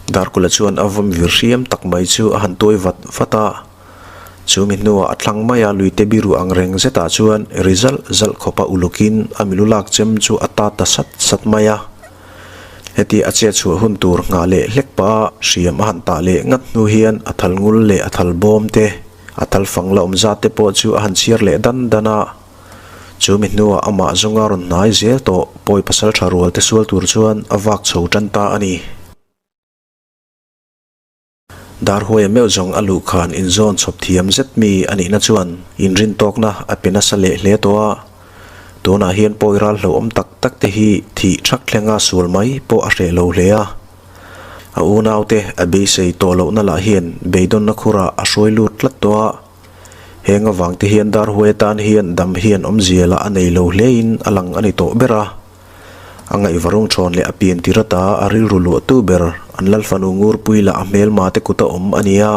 Darkula chuan a vawm vir hriam tak mai chu a han tuai vat vat a. Chu mi hnuah a thlang mai a luite biru ang reng zetah chuan ri zalh zalh khawpa ulukin a milu lak chem chu a ta ta sat sat mai a. Heti a chet chhuah hun tur nghah leh hlek pah a hriam a han tah leh ngat hnu hian a thal ngul leh a thal bawm te, a thal fang la awm zat te pawh chu a han chhiar leh dan dan a. Chu mi hnuah amah zawnga rawn hnai zel tawh pawi pasal tha rual te sual tur chuan a vak chho tan ta a ni. Darhuaia meuh zawng a luh khan inzawn chhawp thiam zet mi a nihna chuan inrintawkna a pe nasa leh hle tawh a. Tunah hian pawi ral hlauhawm tak tak te hi thih thak thlenga sual mai pawh a hreh lo hle a. A unaute a beisei tawh lohna lah hian beidawnna khurah a hruai lut tlat tawh a. Heng avang te hian Darhuaia tan hian dam hian awmzia lah a nei lo hlein a lang a ni tawh ber a. A ngaihvarung thawn leh a pian tir ata a rilru luahtu ber an Lalfanu Ngurpui lah a hmelma te kut a awm a nia.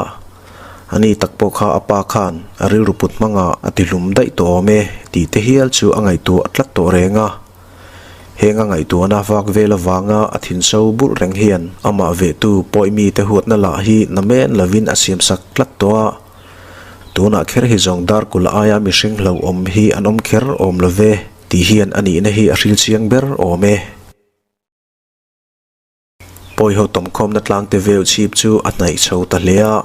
Ani tak pawh kha a pa khan a rilru put hmangah a tihlum daih tawh awm e tih te hial chu a ngaihtuah tlat tawh reng a. Heng a ngaihtuahna vak vel avanga a thin so bulh reng hian amah vehtu pawi mite huatna lah hi namen lovin a siamsak tlat tawh a. Tunah kher hi zawng Darkula aia mihring hlauhawm hi an awm kher awm lo ve tih hian a nihna hi a hril chiang ber awm e. Pawiho tawmkhawmna tlangte veu chhip chu a hnaih chho ta hle a.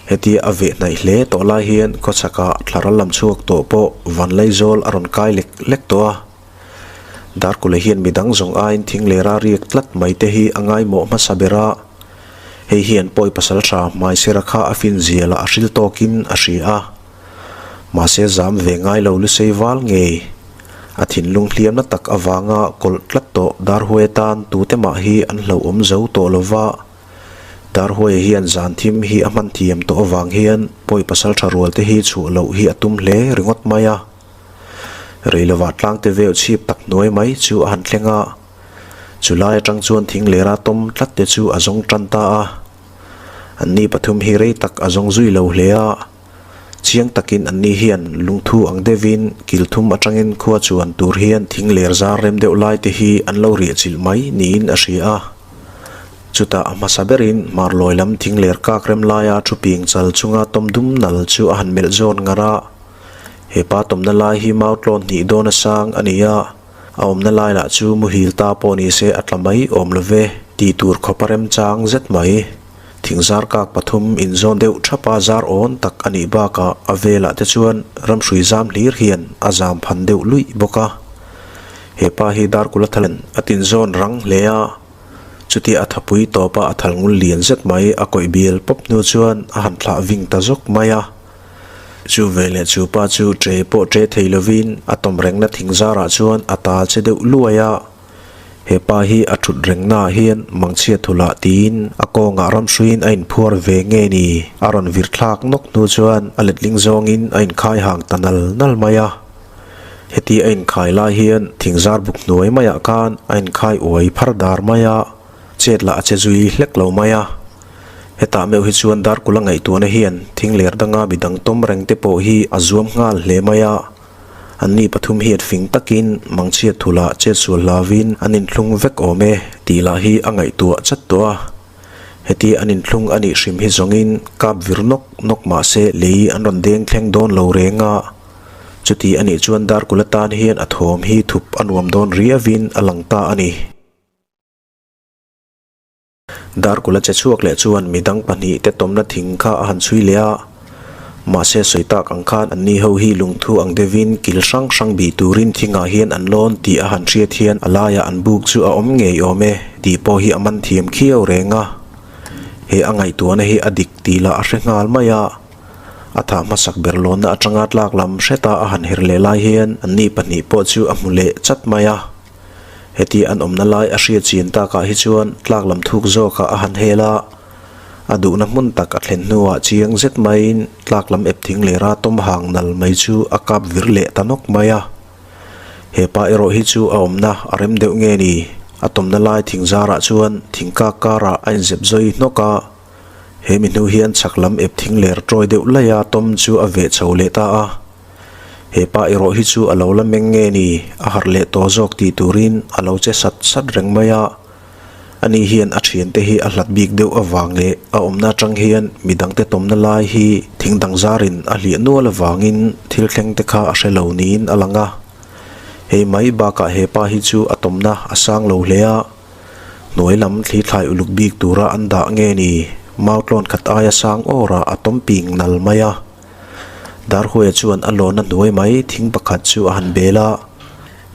Hetia a veh hnaih hle tawh lai hian khawchhakah thlaral lam chhuak tawh pawh Vanlaizawl a rawn kai lek lek tawh a. Darkula hian midang zawng aiin thing lera riak tlat mai te hi a ngaimawh hmasa ber a. Hei hian pawi pasal tha hmaisera kha a fin zia lah a hril tawkin a hria a. Mahse zam ve ngai lo lusei val ngei. A thinlung hliamna tak avanga kawlh tlat tawh Darhuaia tan tute mah hi an hlauhawm zo tawh lo va. Darhuaia hian zan thim hi a hman thiam tawh avang hian pawi pasal tha rual te hi chhuah loh hi a tum hle ringawt mai a. Rei lovah tlangte veu chhip tak hnuai mai chu a han thleng a, chu lai atang chuan thing lera tawm tlat te chu a zawng tan ta a. Anni pathum hi rei tak a zawng zui lo hle a, chiang takin anni hian lungthu ang deuhin kil thum atangin khua chuan tur hian thing ler zar rem deuh lai te hi an lo riah chilh mai niin a hria a. Chutah a hmasa berin hmarlawi lam thing ler kak rem laia thu ping chal chunga tawm dum nal chu a han melh zawn ngar a. He pa tawmna lai hi mau tlawn hnih dawn a sang a ni a, a awmna lai lah chu muhil ta pawh ni se a tla mai awm lo ve tih tur khawp a remchang zet mai. Thingzar kak pathum inzawn deuh thapa zar awn tak a nih bakah a velah te chuan ramhrui zam hlir hian a zam phan deuh luih bawk a. He pa hi Darkula thalen a tinzawn rang hle a, chutia a thapui tawpa a thal ngul lian zet mai a kawih bial pawp hnu chuan a han thlah ving ta zawk mai a. Chu veleh chu pa chu ṭe pawh ṭe thei lovin a tawm rengna thing zarah chuan a tal che deuh luai a. He pa hi a ṭhut rengnaah hian mangchhia thulah tiin a kawngah ramhruiin a inphuar ve nge ni? A rawn vir thlak nawk hnu chuan a letling zawngin a inkhai hang ta nal nal mai a. Heti a inkhai lai hian thing zar buk hnuai maiah khan a inkhai uai phar dar mai a, chet lah a che zui hlek lo mai a. Hetah meuh hi chuan Darkula ngaihtuahna hian thing ler danga midang tawm reng te pawh hi a zuam nghal hle mai a. Anni pathum hian fing takin mangchhiat thulah chetsual hlavin an inthlung vek awm e tih lah hi a ngaihtuah chat tawh a. Heti an inthlung a nih hrim hi zawngin kap vir nawk nawk mah se lei an rawn deng thleng dawn lo reng a. Chuti a nih chuan Darkula tan hian a thawm hi thup a nuam dawn riavin a lang ta a ni. Darkula che chhuak leh chuan midang pahnih te tawmna thing kha a han chhui leh a, mahse sawi tak ang khan anni ho hi lungthu ang deuhin kil hrang hrang bih turin thingah hian an lawn tih a han hriat hian a laiah an buk chu a awm ngei awm e tih pawh hi a man thiam khiau reng a. He a ngaihtuahna hi a dik tih lah a hre nghal mai a, a thah hmasak ber lawnna atanga tlak lam hreta a han her leh lai hian anni pahnih pawh chu a hmu leh chat mai a. Heti an awmna lai a hriat chin takah hi chuan tlak lam thuk zawkah a han hel a, a duhna hmun tak a thlen hnuah chiang zet maiin tlak lam ep thing lera tawm hang nal mai chu a kap vir leh ta nawk mai a. He pa erawh hi chu a awmna a rem deuh nge ni? A tawmna lai thing zarah chuan thing kak karah a inzep zawi hnawk a, he mi hnu hian chhak lam ep thing ler tawi deuh laia tawm chu a veh chho leh ta a. He pa erawh hi chu a lo la meng nge ni, a harh leh tawh zawk tih turin a lo che sat sat reng mai a. Ani hian a thiante hi a hlat bik deuh avang leh a awmna atang hian midangte tawmna lai hi thing dang zarin a hliah nual avangin thil thleng te kha a hre lo niin a lang a. Hei mai bakah he pa hi chu a tawmna a sang lo hle a, hnuai lam thli thlai uluk bik tura an dah nge ni mau tlawn khat aia sang awrah a tawm ping nal mai a. Darhuaia chuan a lawn a hnuai mai thing pakhat chu a han bel a.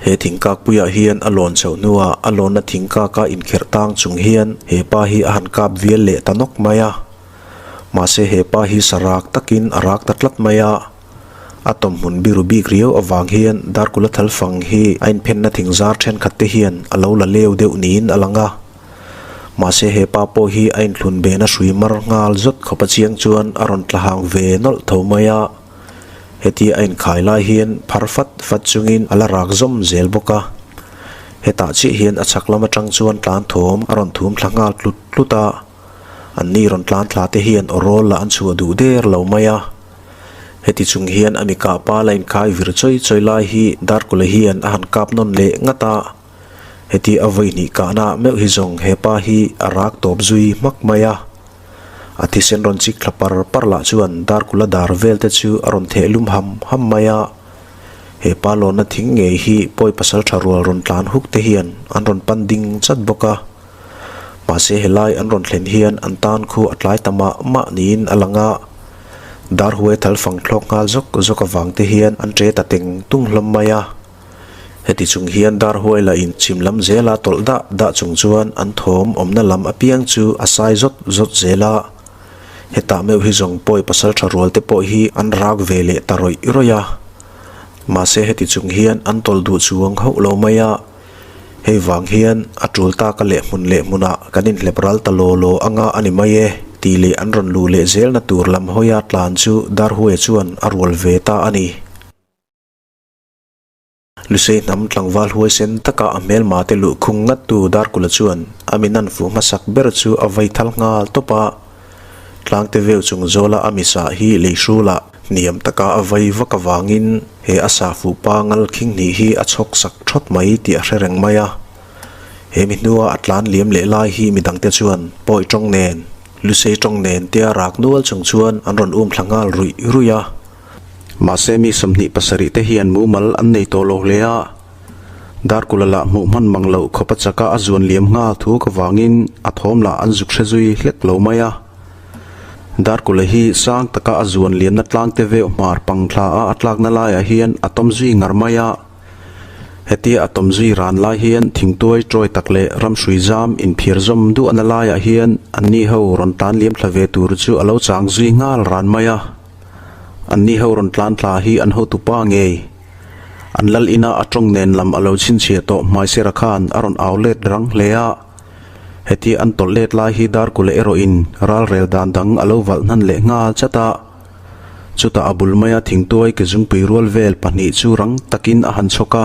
He thingkakpuiah hian a lawn chhoh hnuah a lawnna thingkaka inkherh tang chung hian he pa hi a han kap vial leh ta nawk mai a. Mahse he pa hi sa rak takin a rak ta tlat mai a. A tawmhmun biru bik riau avang hian Darkula thalfang hi a inphenna thingzar thenkhat te hian a lo la leu deuh niin a lang a. Mahse he pa pawh hi a inthlun bena hrui mar nghal zawt khawp a chiang chuan a rawn tla hang ve nawlh tho mai a. Hetia a inkhai lai hian phar fat fat chungin a la rak zawm zel bawk a. Hetah chiah hian a chhak lam atang chuan tlan thawm a rawn thum thla nghal tlut tlut a. Anni rawn tlan thla te hian aw rawl lah an chhuah duh der lo mai a. Heti chung hian a mikah pa la inkhai vir chawi chawi lai hi Darkula hian a han kap nawn leh ngat a. Heti a vawi hnih kahna meuh hi zawng he pa hi a rak tawp zui hmak mai a. A thisen rawn chik thla par par lah chuan Darkula dar vel te chu a rawn theh lum ham ham mai a. He pa lawnna thing ngei hi pawi pasal tha rual rawn tlan huk te hian an rawn pan ding chat bawk a. Mahse helai an rawn thlen hian an tan khu a tlai ta mah mah niin a lang a. Darhuai thal fang thlawk nghal zawk zawk avang te hian an ṭe ta teng tung hlawm mai a. Heti chung hian Darhuai la in chhim lam zela tawlh dah dah chung chuan an thawm awmna lam apiang chu a sai zawt zawt zel a. Hetah meuh hi zawng pawi pasal tha rual te pawh hi an rak ve leh ta rawih rawih a. Mahse heti chung hian an tawlh duh chuang hauh lo mai a. Hei vang hian a tul taka leh hmun leh hmunah kan inhlep ral ta law law anga a ni mai e tih leh an rawn luh leh zelna tur lam hawia tlan chu Darhuaia chuan a rual ve ta a ni. Lusei hnam tlangval huaisen taka a hmelma te luhkhung ngattu Darkula chuan a min an fuh hmasak ber chu a vei thal nghal tawp a. Tlangte veu chung zawla a misa hi lei hrulah hniam taka a vei vak avangin he a sa fuh pa ngal khing hnih hi a chhawk sak thawt mai tih a hre reng mai a. He mi hnua a tlan liam leh lai hi midangte chuan pawi tawng nen, Lusei tawng nen tia rak nual chung chuan an rawn um thla nghal ruih ruih a. Mahse mi 27 te hian mumal an nei tawh lo hle a, Darkula lah hmuh hman mang loh khawp a chaka a zuan liam nghal thuk avangin a thawm lah an zuk hre zui hlek lo mai a. Darkula hi sang taka a zuan liamna tlangte veuh hmar pang thla a a tlakna laiah hian a tawm zui ngar mai a. Hetia a tawm zui ran lai hian thingtuai tawi tak leh ramhrui zam inphiar zawm duahna laiah hian anni ho rawn tlan liam thla ve tur chu a lo chang zui nghal ran mai a. Anni ho rawn tlan thla hi an hotu pa ngei. An lal ina a tawng nen lam a lo chhinchhiah tawh Hmaisera khan a rawn au let rang hle a. Hetia an tawlh let lai hi Darkula erawhin ralrel dan dang a lo valh hnan leh nghal chat a. Chutah a bul maia thingtuai ke zungpui rual vel pahnih chu rang takin a han chhawk a.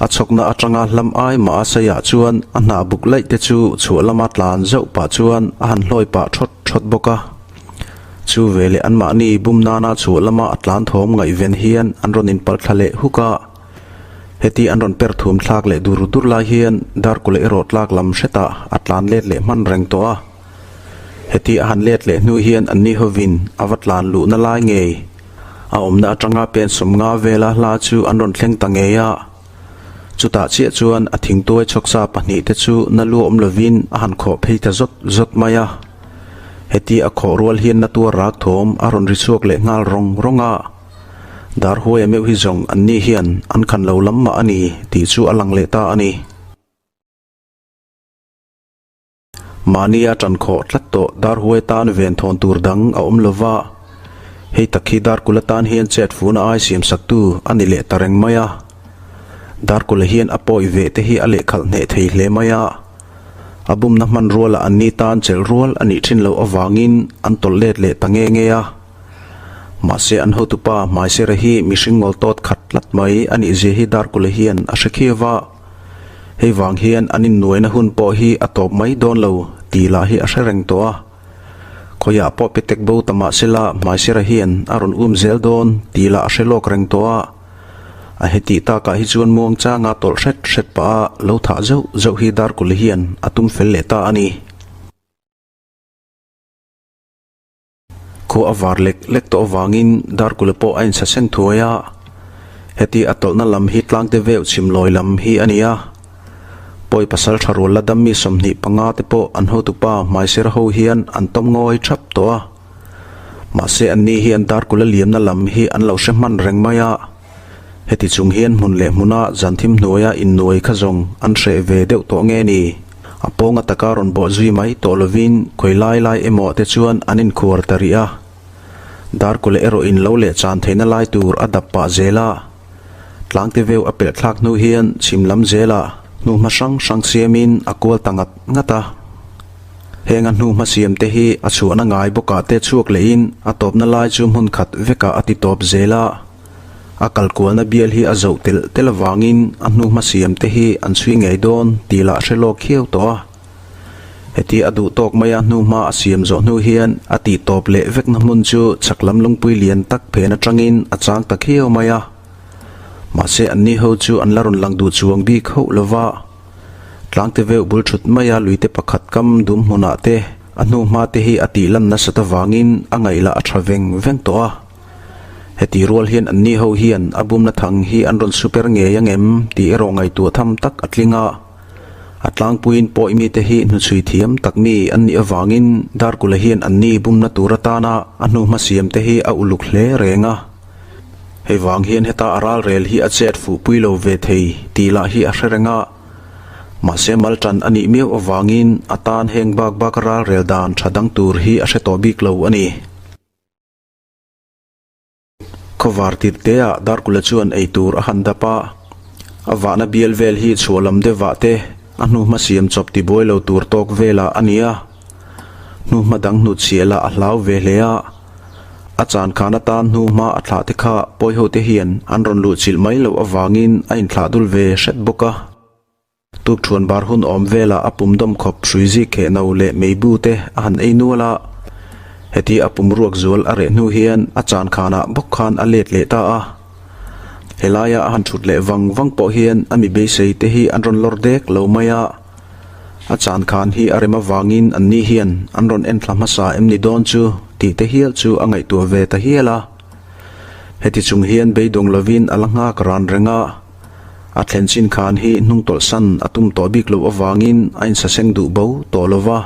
A chhawkna atanga hlam ai mah a saiah chuan a hnah buk laih te chu chhuah lama tlan zauh pah chuan a han hlawi pah thawt thawt bawk a. Chu veleh anmahni bum nana chhuah lama a tlan thawm ngaihven hian an rawn inpalh thla leh huk a. Heti an rawn per thum thlak leh dur dur lai hian Darkula erawh tlak lam hretah a tlan let leh hman reng tawh a. Heti a han let leh hnu hian anni hovin a va tlan luhna lai ngei a awmna atanga pen 50 vela hla chu an rawn thleng ta ngei a. Chutah chiah chuan a thingtuai chhawksa pahnihte chu na lu awm lovin a han khawh phei ta zawt zawt mai a. Heti a khawh rual hian na tuar rak thawm a rawn ri chhuak leh nghal rawng rawng a. Darhuaia meuh hi zawng anni hian an khan lo lam mah a ni tih chu a lang leh ta a ni. Mahnia ṭan khawh tlat tawh Darhuai tan ven thawn tur dang a awm lo va, hei tak hi Darkula tan hian chet funa ai siam saktu a ni leh ta reng mai a. Darkula hian a pawi ve te hi a lehkhalh hneh thei hle mai a, a bumna hmanrua lah anni tan chelh rual a nih ṭhin loh avangin an tawlh let leh ta nge nge a. Mahse an hotupa Hmaisera hi mihring ngawl tawt khat tlat mai a nih zia hi Darkula hian a hre khiau va. Hei vang hian an innuaina hun pawh hi a tawp mai dawn lo tih lah hi a hre reng tawh a. Khawiah pawh pe tek bo ta mah sela Hmaisera hian a rawn um zel dawn tih lah a hre lawk reng tawh a. A hetih takah hi chuan muangchanga tawlh hret hret pah a lo thah zauh zauh hi Darkuli hian a tum fel leh ta a ni. Khua a var lek lek tawh avangin Darkula pawh a insasen thuai a, heti a tawlhna lam hi tlangte veuh chhim lawi lam hi a ni a. Pawi pasal tha rual la dam mi 25 te pawh an hotupa Hmaisera ho hian an tawm ngawi thap tawh a. Mahse anni hian Darkula liamna lam hi an lo hre hman reng mai a. Heti chung hian hmun leh hmuna zanthim hnuaia innuai kha zawng an hreh ve deuh tawh nge ni? A pawnga taka rawn bawh zui mai tawh lovin khawi lai lai emaw te chuan an inkhuar ta rih a. Darkawlh erawh in lo leh chan theihna lai tur a dap pah zel a. Tlangte veu a pelh thlak hnu hian chhim lam zelah hnuhma hrang hrang siamin a kual ta ngat ngat a. Heng a hnuhma siam te hi a chhuahna ngai bawkah te chhuak lehin a tawpna lai chu hmun khat vekah a ti tawp zel a. A kalkualna bial hi a zoh telh telh avangin a hnuhma siam te hi an chhui ngei dawn tih lah hre lawk khiau tawh a. Heti a duh tawk maia hnuhma a siam zawh hnu hian a tih tawp leh vekna hmun chu chhak lam lungpui lian tak phen atangin a chang ta khiau mai a. Mahse anni ho chu an la rawn lang duh chuang bik hauh lova. Tlangte veuh bul thut maia luite pakhat kam dum hmunah te a hnuhma te hi a tih lan nasat avangin a ngaih lah a tha veng veng tawh a. Heti rual hian anni ho hian a bumna thang hi an rawn super ngei ang em tih erawh ngaihtuah tham tak a tling a. A tlangpuiin pawi mite hi hnuchhui thiam tak mi an nih avangin Darkula hian anni bumna tur atana a hnuhma siam te hi a uluk hle reng a. Hei vang hian heta a ralrel hi a chet fuh pui lo ve thei tih lah hi a hre reng a. Mahse mal tan a nih miau avangin a tan heng bak bak ralrel dan tha dang tur hi a hre tawh bik lo a ni. Khawvar tirhte ah Darkula chuan ei tur a han dap a, a vahna bial vel hi chhuah lam deuhvah te a hnuhma siam chawp tibuai lo tur tawk velah a ni a, hnuhma dang hnutchhiah lah a hlau ve hle a, a chan khan atan hnuhma a thlah te kha pawiho te hian an rawn luhchilh mai loh avangin a inthlah dul ve hret bawk a. Tukthuan bar hun awm velah a pum dawm khawp hrui zik kheh no leh meibu te a han ei nual a. Heti a pum ruak zual a reh hnu hian a chan khanah bawk khan a let leh ta a. Helaia a han thut leh vang vang pawh hian a mi beisei te hi an rawn lawr dek lo mai a. A chan khan hi a rem avangin anni hian an rawn en thla hmasa em ni dawn chu tih te hial chu a ngaihtuah ve ta hial a. Heti chung hian beidawng lovin a la nghak ran reng a. A thlen chin khan hi hnungtawlhsan a tum tawh bik loh avangin a insaseng duh bo tawh lo va.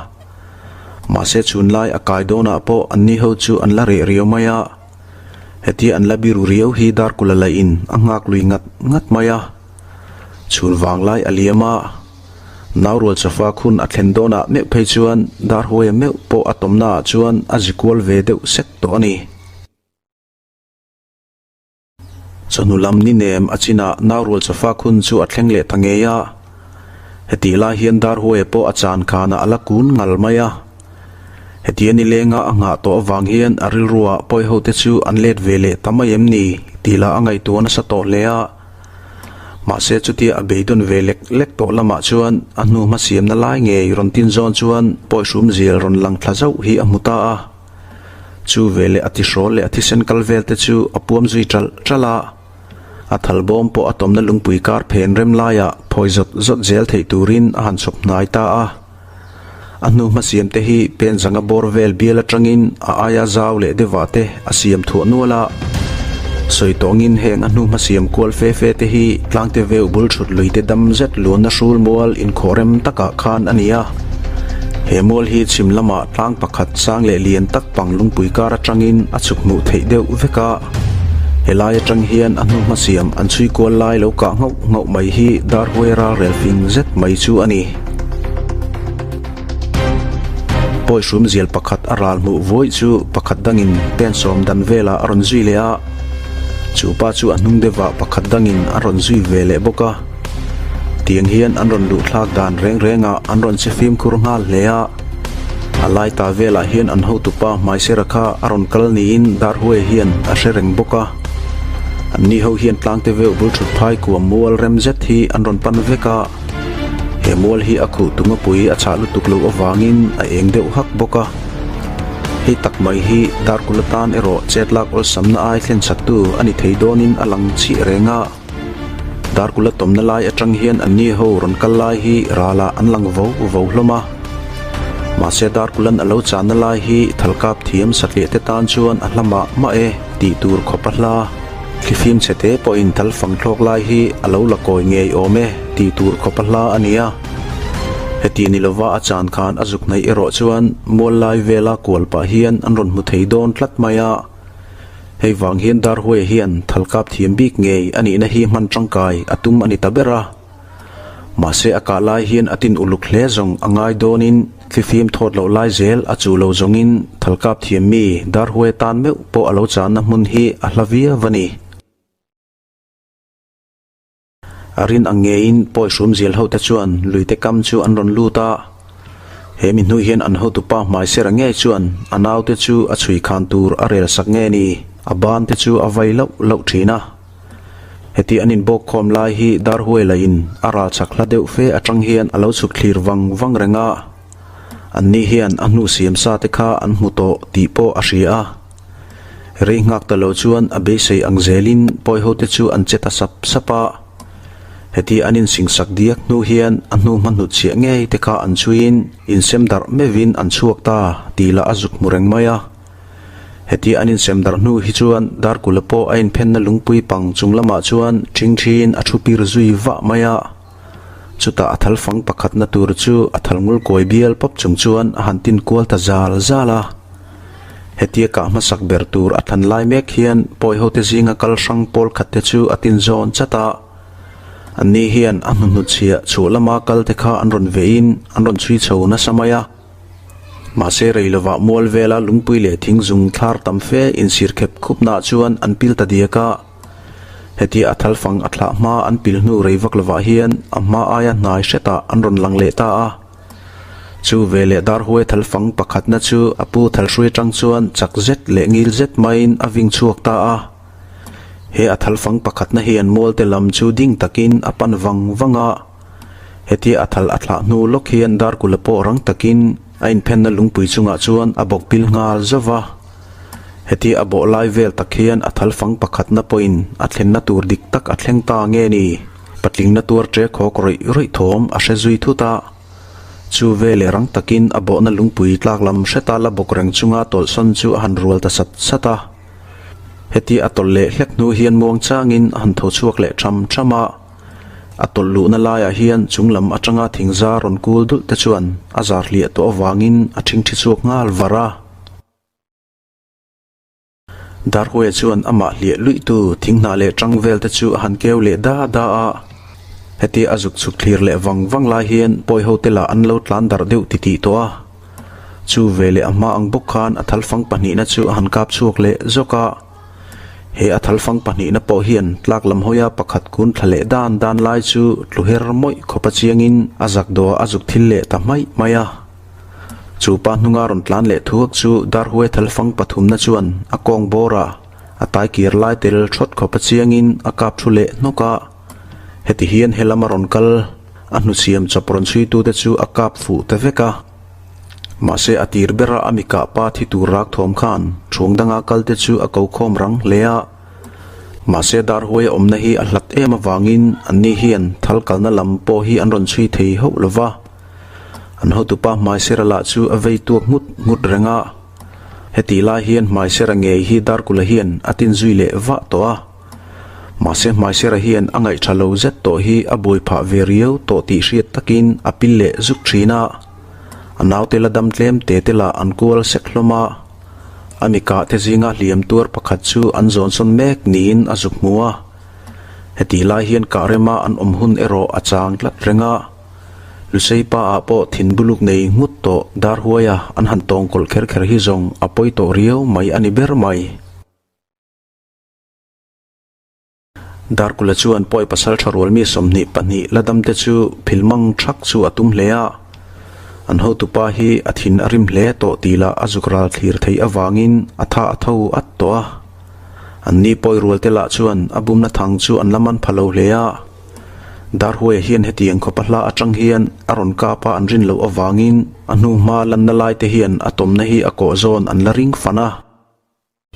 Mahse chhunlai a kai dawnah pawh anni ho chu an la reh riau mai a. Hetia an la biru riau hi Darkula lahin a nghak lui ngat ngat mai a. Chhun vanglai a liam a. Naurual chawfa khun a thlen dawnah meuh phei chuan Darhuaia meuh pawh a tawmnaah chuan a zi kual ve deuh sek tawh a ni. Chawhnu lam ni nem a chinah naurual chawfa khun chu a thleng leh ta ngei a. Hetih lai hian Darhuaia pawh a chan khanah a la kun ngal mai a. Hetia nilenga a nghah tawh avang hian a rilruah pawiho te chu an let ve leh ta mai em ni tih lah a ngaihtuah nasa tawh hle a. Mahse chutia a beidawn ve lek lek tawh lamah chuan a hnu hmasiamna lai ngei rawn tin zawn chuan pawihrum zial rawn lang thla zauh hi a hmu ta a. Chu veleh a tihrawl leh a thisen kal vel te chu a puam zui ṭalh ṭalh a, a thal bawm pawh a tawmna lungpui kar phen rem laiah phawi zawt zawt zel theih turin a han chhawp hnai ta a. A hnu hmasiam te hi pen zanga bawr vel bial atangin a aia zau leh deuhvah te a siam thuah nual a. Sawi tawngin heng a hnu hmasiam kual fe fe te hi tlangte veuh bul thut lui te dam zet luanna hrul mual inkhawh rem takah khan a ni a. He mual hi chhim lamah tlang pakhat sang leh lian tak pang lungpui kar atangin a chhuk hmuh theih deuh vek a. Helai atang hian a hnu hmasiam an chhui kual lai lo kah nghauh nghauh mai hi Darhuai ral rel fing zet mai chu a ni. Pawi hrum zial pakhat a ral hmuh vawi chu pakhat dangin pen sawm dan velah a rawn zui leh a. Chu pa chu a hnung deuhah pakhat dangin a rawn zui ve leh bawk a. Tiang hian an rawn luh thlak dan reng rengah an rawn che fimkhur nghal hle a. A lai ta velah hian an hotupa Hmaisera kha a rawn kal niin Darhuaia hian a hre reng bawk a. Anni ho hian tlangte veuh bul thut phai kuam mual rem zet hi an rawn pan vek a. He mual hi a khuh tunga pui a chhah lutuk loh avangin a eng deuh hak bawk a. Hei tak mai hi Darkula tan erawh chet lak awlsamna ai thlen chaktu a ni thei dawnin a lang chih reng a. Darkula tawmna lai atang hian anni ho rawn kal lai hi ralah an lang vo vo hlawm a. Mahse Darkulan a lo channa lai hi thalkap thiam satliah te tan chuan a hla mah mah e tih tur khawp a hla. Thlifim chhe te pawhin thal fang thlawk lai hi a lo la kawi ngei awm e tih tur khawp a hla a ni a. Heti ni lova a chan khan a zuk hnaih erawh chuan mual lai vela kual pah hian an rawn hmu thei dawn tlat mai a. Hei vang hian Darhuaia hian thal kap thiam bik ngei a nihna hi hman tangkai a tum a ni ta ber a. Mahse a kah lai hian a tin uluk hle zawng a ngai dawnin thlifim thawt loh lai zel a chuh lo zawngin thal kap thiam mi Darhuaia tan meuh pawh a lo channa hmun hi a hla viau a ni. A rin ang ngeiin pawi hrum zial hote chuan luite kam chu an rawn lut a. He mi hnu hian an hotupa hmaisera ngei chuan a naute chu a chhui khan tur a rel sak nge ni, a ban te chu a vai loh loh thin a. Heti an inbawk khawm lai hi Darhuai lahin a ral chak hla deuh fe atang hian a lo chhuk thlir vang vang reng a. Anni hian a hnu siam sa te kha an hmu tawh tih pawh a hria a. Rei nghak ta lo chuan a beisei ang zelin pawi hote chu an che ta sap sap a. Heti an insingsak diak hnu hian a hnu hma hnutchhiah ngei te kha an chhuiin insem darh meuhin an chhuak ta tih lah a zuk hmu reng mai a. Heti an insem darh hnu hi chuan Darkula pawh a inphenna lungpui pang chung lamah chuan ṭhingṭhiin a thu pir zui vah mai a. Chutah a thal fang pakhatna tur chu a thal ngul kawi bial pawp chung chuan a han tin kual ta zal zal a. Hetia kah hmasak ber tur a thlan lai mek hian pawi hote zinga kal hrang pawl khat te chu a tin zawn chat a. Anni hian a hnuhnu chhiah chhuah lama kal te kha an rawn vehin an rawn chhui chho nasa mai a. Mahse rei lovah mual vela lungpui leh thing zung thlar tam fe insir khep khupnaah chuan an pil ta diak a. Hetia a thal fang a thlah hma an pil hnu rei vak lovah hian a hma aia hnai hretah an rawn lang leh ta a. Chu veleh Darhuai thal fang pakhatna chu a pu thal hrui atang chuan chak zet leh ngil zet maiin a ving chhuak ta a. He a thal fang pakhatna hian mualte lam chu ding takin a pan vang vang a. Hetia a thal a thlah hnu lawk hian Darkula pawh rang takin a inphenna lungpui chungah chuan a bawk pil nghal zauh va. Hetia a bawh lai vel tak hian a thal fang pakhatna pawhin a thlenna tur dik tak a thleng ta nge ni? Patlingna tuar ṭe khawk rawih rawih thawm a hre zui thut a. Chu veleh rang takin a bawhna lungpui tlak lam hreta la bawk reng chunga tawlhsawn chu a han rual ta sat sat a. Hetia a tawlh leh hlek hnu hian muang changin a han tho chhuak leh ṭham ṭham a. A tawlh luhna laiah hian chung lam aṭanga thingzar rawn kul dulh te chuan a zar hliah tawh avangin a ṭhingṭhi chhuak nghal var a. Darhuaia chuan amah hliah luihtu thinghnah leh ṭang vel te chu a han keu leh da da a. Hetia a zuk chhuk thlir leh vang vang lai hian pawi ho te lah an lo tlan darh deuh titih tawh a. Chu ve leh a hma ang bawk khan a thalfang pahnihna chu a han kap chhuak leh zawk a. He a thalfang pahnihna pawh hian tlak lam hawia pakhat kun thla leh dan dan lai chu tlu her mawih khawp a chiangin a zak dawh a zuk thil leh ta hmaih mai a. Chu pa hnunga rawn tlan leh thuak chu Darhuai thalfang pathumna chuan a kawng bawr a, a tai kir lai tel thawt khawp a chiangin a kap thu leh hnawk a. Heti hian he lama rawn kal, a hnuchhiam chawp rawn chhuitute chu a kap fuh ta vek a. Mahse a tir bera a mi kah pa thi tur rak thawm khan thuang danga kalte chu a ko khawm rang hle a. Mahse Darhuai a awmna hi a hlat em avangin anni hian thal kalna lam pawh hi an rawn chhui thei hauh lova. An hotupa Hmaisera lah chu a vei tuak nghut nghut reng a. Hetih lai hian Hmaisera ngei hi Darkula hian a tin zui leh vah tawh a. Mahse Hmaisera hian a ngaih tha lo zet tawh hi a buai phah ve riau tawh tih hriat takin a pil leh zuk thin a. A naute la dam tlem te te lah an kual sek hlawm a. A mi kah te zinga hliam tuar pakhat chu an zawn sawn mek niin a zuk hmu a. Hetih lai hian kah rema an awm hun erawh a chang tlat reng a. Lusei pa ah pawh thin buluk nei nghut tawh Darhuaia an han tawng kawlh kher kher hi zawng a pawi tawh riau mai a ni ber mai. Darkula chuan pawi pasal tha rual mi 22 la dam te chu phil mang thak chu a tum hle a. An hotupa hi a thin a rim hle tawh tih lah a zuk ral thlir theih avangin a tha a tho at tawh a. Anni pawi rual te lah chuan a bumna thang chu an la man pha lo hle a. Darhuaia hian hetiang khawpa hla atang hian a rawn kap a an rin loh avangin a hnu hma lanna lai te hian a tawmna hi a kawh zawn an la ring fan a.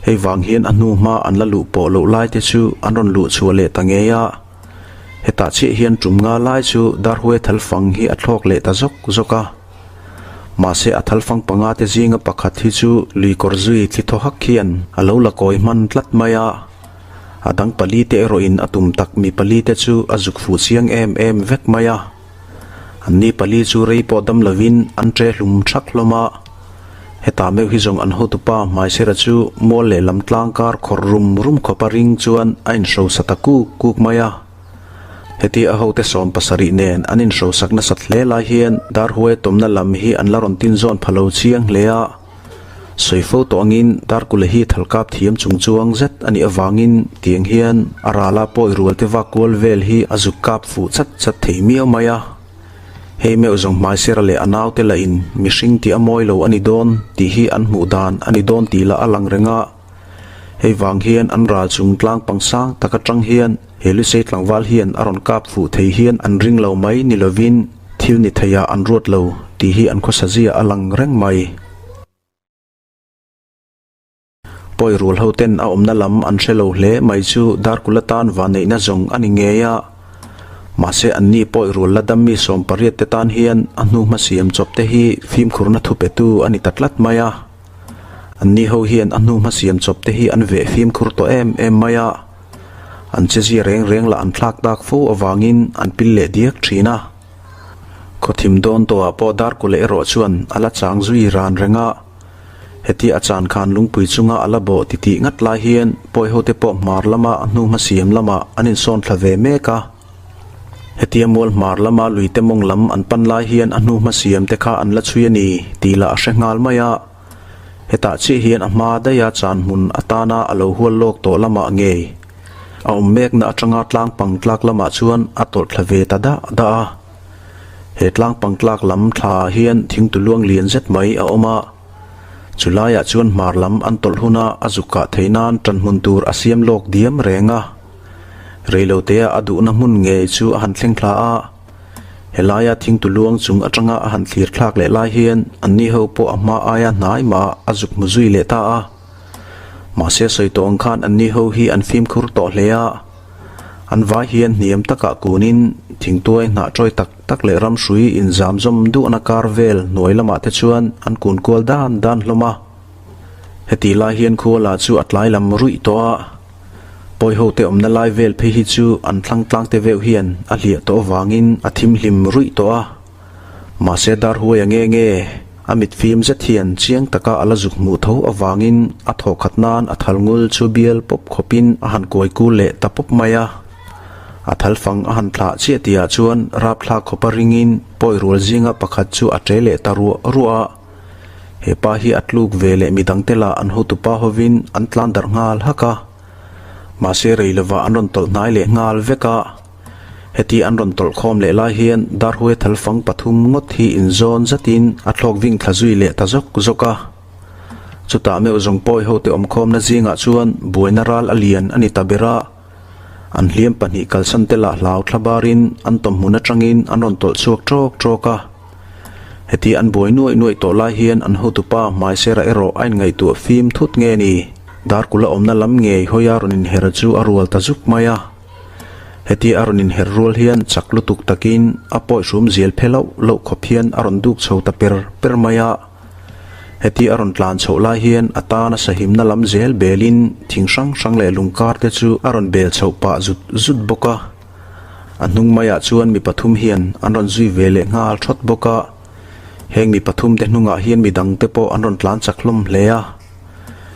Hei vang hian a hnu hma an la luh pawh loh lai te chu an rawn luh chhuah leh ta ngei a. Hetah chiah hian tum nga lai chu Darhuai thalfang hi a thlawk leh ta zawk zawk a. Mahse a thalfang panga te zinga pakhat hi chu lui kawr zui thli thaw hak hian a lo la kawi hman tlat mai a. A dang pali te erawhin a tum tak mi pali te chu a zuk fuh chiang em em vek mai a. Anni pali chu rei pawh dam lovin an ṭe hlum ṭhak hlawm a. Hetah meuh hi zawng an hotupa Hmaisera chu mual leh lam tlang kar khawrh rum rum khawpa ring chuan a inhrosa ta kuk kuk mai a. Heti a hote 70 nen an inhrosak nasat hle lai hian Darhuai tawmna lam hi an la rawn tin zawn pha lo chiang hle a. Sawi fo tawh angin Darkula hi thalkap thiam chung chuang zet a nih avangin tiang hian a rala pawi rual te vak kual vel hi a zuk kap fuh chat chat thei miau mai a. Hei meuh zawng hmaisera leh a naute lah in mihring tih a mawi lo a ni dawn tih hi an hmuh dan a ni dawn tih lah a lang reng a. Hei vang hian an ral chung tlang pang sang tak atang hian he Lusei tlangval hian a rawn kap fuh thei hian an ring lo mai ni lovin thil ni theiah an ruat lo tih hi an khawsa zia a lang reng mai. Pawi rual ho ten a awmna lam an hre lo hle mai chu Darkula tan vanneihna zawng a ni ngei a. Mahse anni pawi rual la dam mi 18 te tan hian a hnu hmasiam chawp te hi fimkhurna thupetu a ni ta tlat mai a. Anni ho hian a hnu hmasiam chawp te hi an veh fimkhur tawh em em mai a. An chezia reng reng lah an thlak tak fo avangin an pil leh diak thin a. Khawthim dawn tawhah pawh Darkula erawh chuan a la chang zui ran reng a. Heti a chan khan lungpui chunga a la bawh titih ngat lai hian pawi hote pawh hmar lama a hnu hmasiam lamah an insawn thla ve mek a. Hetia mual hmar lama luite mawng lam an pan lai hian a hnu hmasiam te kha an la chhui a ni tih lah a hre nghal mai a. Hetah chiah hian a hma daiha chan hmun atana a lo hual lawk tawh lamah ngei a awm mekna atanga tlang pang tlak lamah chuan a tawlh thla ve ta dah dah a. He tlang pang tlak lam thla ah hian thingtu luang lian zet mai a awm a. Chu laiah chuan hmar lam an tawlh huna a zuk kah theih nan tan hmun tur a siam lawk diam reng a. Reilotea a duhna hmun ngei chu a han thleng thla a. Helaia thingtu luang chung atanga a han thlir thlak leh lai hian anni ho pawh a hma aia hnai mah a zuk hmu zui leh ta a. Mahse sawi tawh ang khan anni ho hi an fimkhur tawh hle a. An vai hian hniam takah kunin thingtuai hnah tawi tak tak leh ramhrui inzam zawm duhna kar vel hnuai lamah te chuan an kun kual dan dan hlawm a. Hetih lai hian khuala chu a tlai lam ruih tawh a. Pawi ho te awmna lai vel phei hi chu an thlang tlang te veuh hian a hliah tawh avangin a thim hlim ruih tawh a. Mahse Darhuaia nge nge a mit fim zet hian chiang taka a la zuk hmuh tho avangin a thawhkhat nan a thal ngul chu bial pawp khawpin a han kuai kul leh ta pawp mai a. A thal fang a han thlah chiah tihah chuan rapthlak khawpa ringin pawi rual zinga pakhat chu a ṭe leh ta ruah ruah a. He pa hi a tluk ve leh midangte lah an hotupa hovin an tlan darh nghal hak a. Mahse rei lovah an rawn tawlh hnai leh nghal vek a. Heti an rawn tawlh khawm leh lai hian Darhuai thalfang pathum ngawt hi inzawn zatin a thlawk ving thla zui leh ta zawk zawk a. Chutah meuh zawng pawi hote awmkhawmna zingah chuan buaina ral a lian a ni ta ber a. An hliam pahnih kalsan te lah hlau thla barin an tawmhmun atangin an rawn tawlh chhuak ṭawk ṭawk a. Heti an buai nuaih nuaih tawh lai hian an hotupa Hmaisera erawh a inngaihtuah fim thut nge ni? Darkula awmna lam ngei hawia rawn inher chu a rual ta zuk mai a. Heti a rawn inher rual hian chak lutuk takin a pawi hrum zial phe loh loh khawp hian a rawn duk chho ta per per mai a. Heti a rawn tlan chhoh lai hian a tana sahimna lam zel belin thing hrang hrang leh lungkar te chu a rawn bel chhoh pah zut zut bawk a. A hnung maiah chuan mi pathum hian an rawn zui ve leh nghal thawt bawk a. Heng mi pathum te hnungah hian mi dang te pawh an rawn tlan chak hlawm hle a.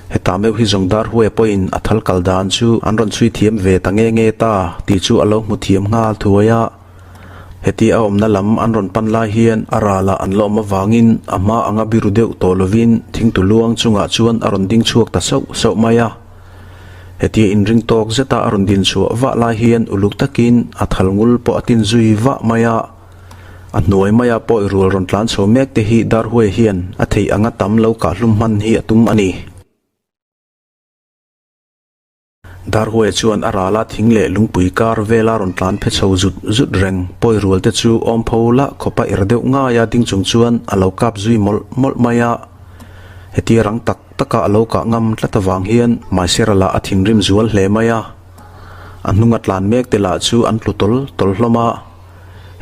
Hetah meuh hi zawng Darhuaia pawhin a thal kal dan chu an rawn chhui thiam ve ta nge nge ta tih chu a lo hmu thiam nghal thuai a. Heti a awmna lam an rawn pan lai hian a ralah an la awm avangin a hma anga biru deuh tawh lovin thingtu luang chungah chuan a rawn ding chhuak ta sauh sauh mai a. Hetia inring tawk zeta a rawn din chhuah vah lai hian uluk takin a thal ngul pawh a tin zui vah mai a. A hnuai maia pawi rual rawn tlan chho mek te hi Darhuaia hian a theih anga tam lo kahhlum hman hi a tum a ni. Darhuaia chuan a rala thing leh lungpui kar vela rawn tlan phe chho zut zut reng pawi rual te chu awm pho lah khawpa er deuh ngaia ding chung chuan a lo kap zui mawlh mawlh mai a. Hetia rang tak taka a lo kah ngam tlat avang hian Maisera lah a thinrim zual hle mai a. A hnunga tlan mek te lah chu an tlu tawl tawl hlawm a.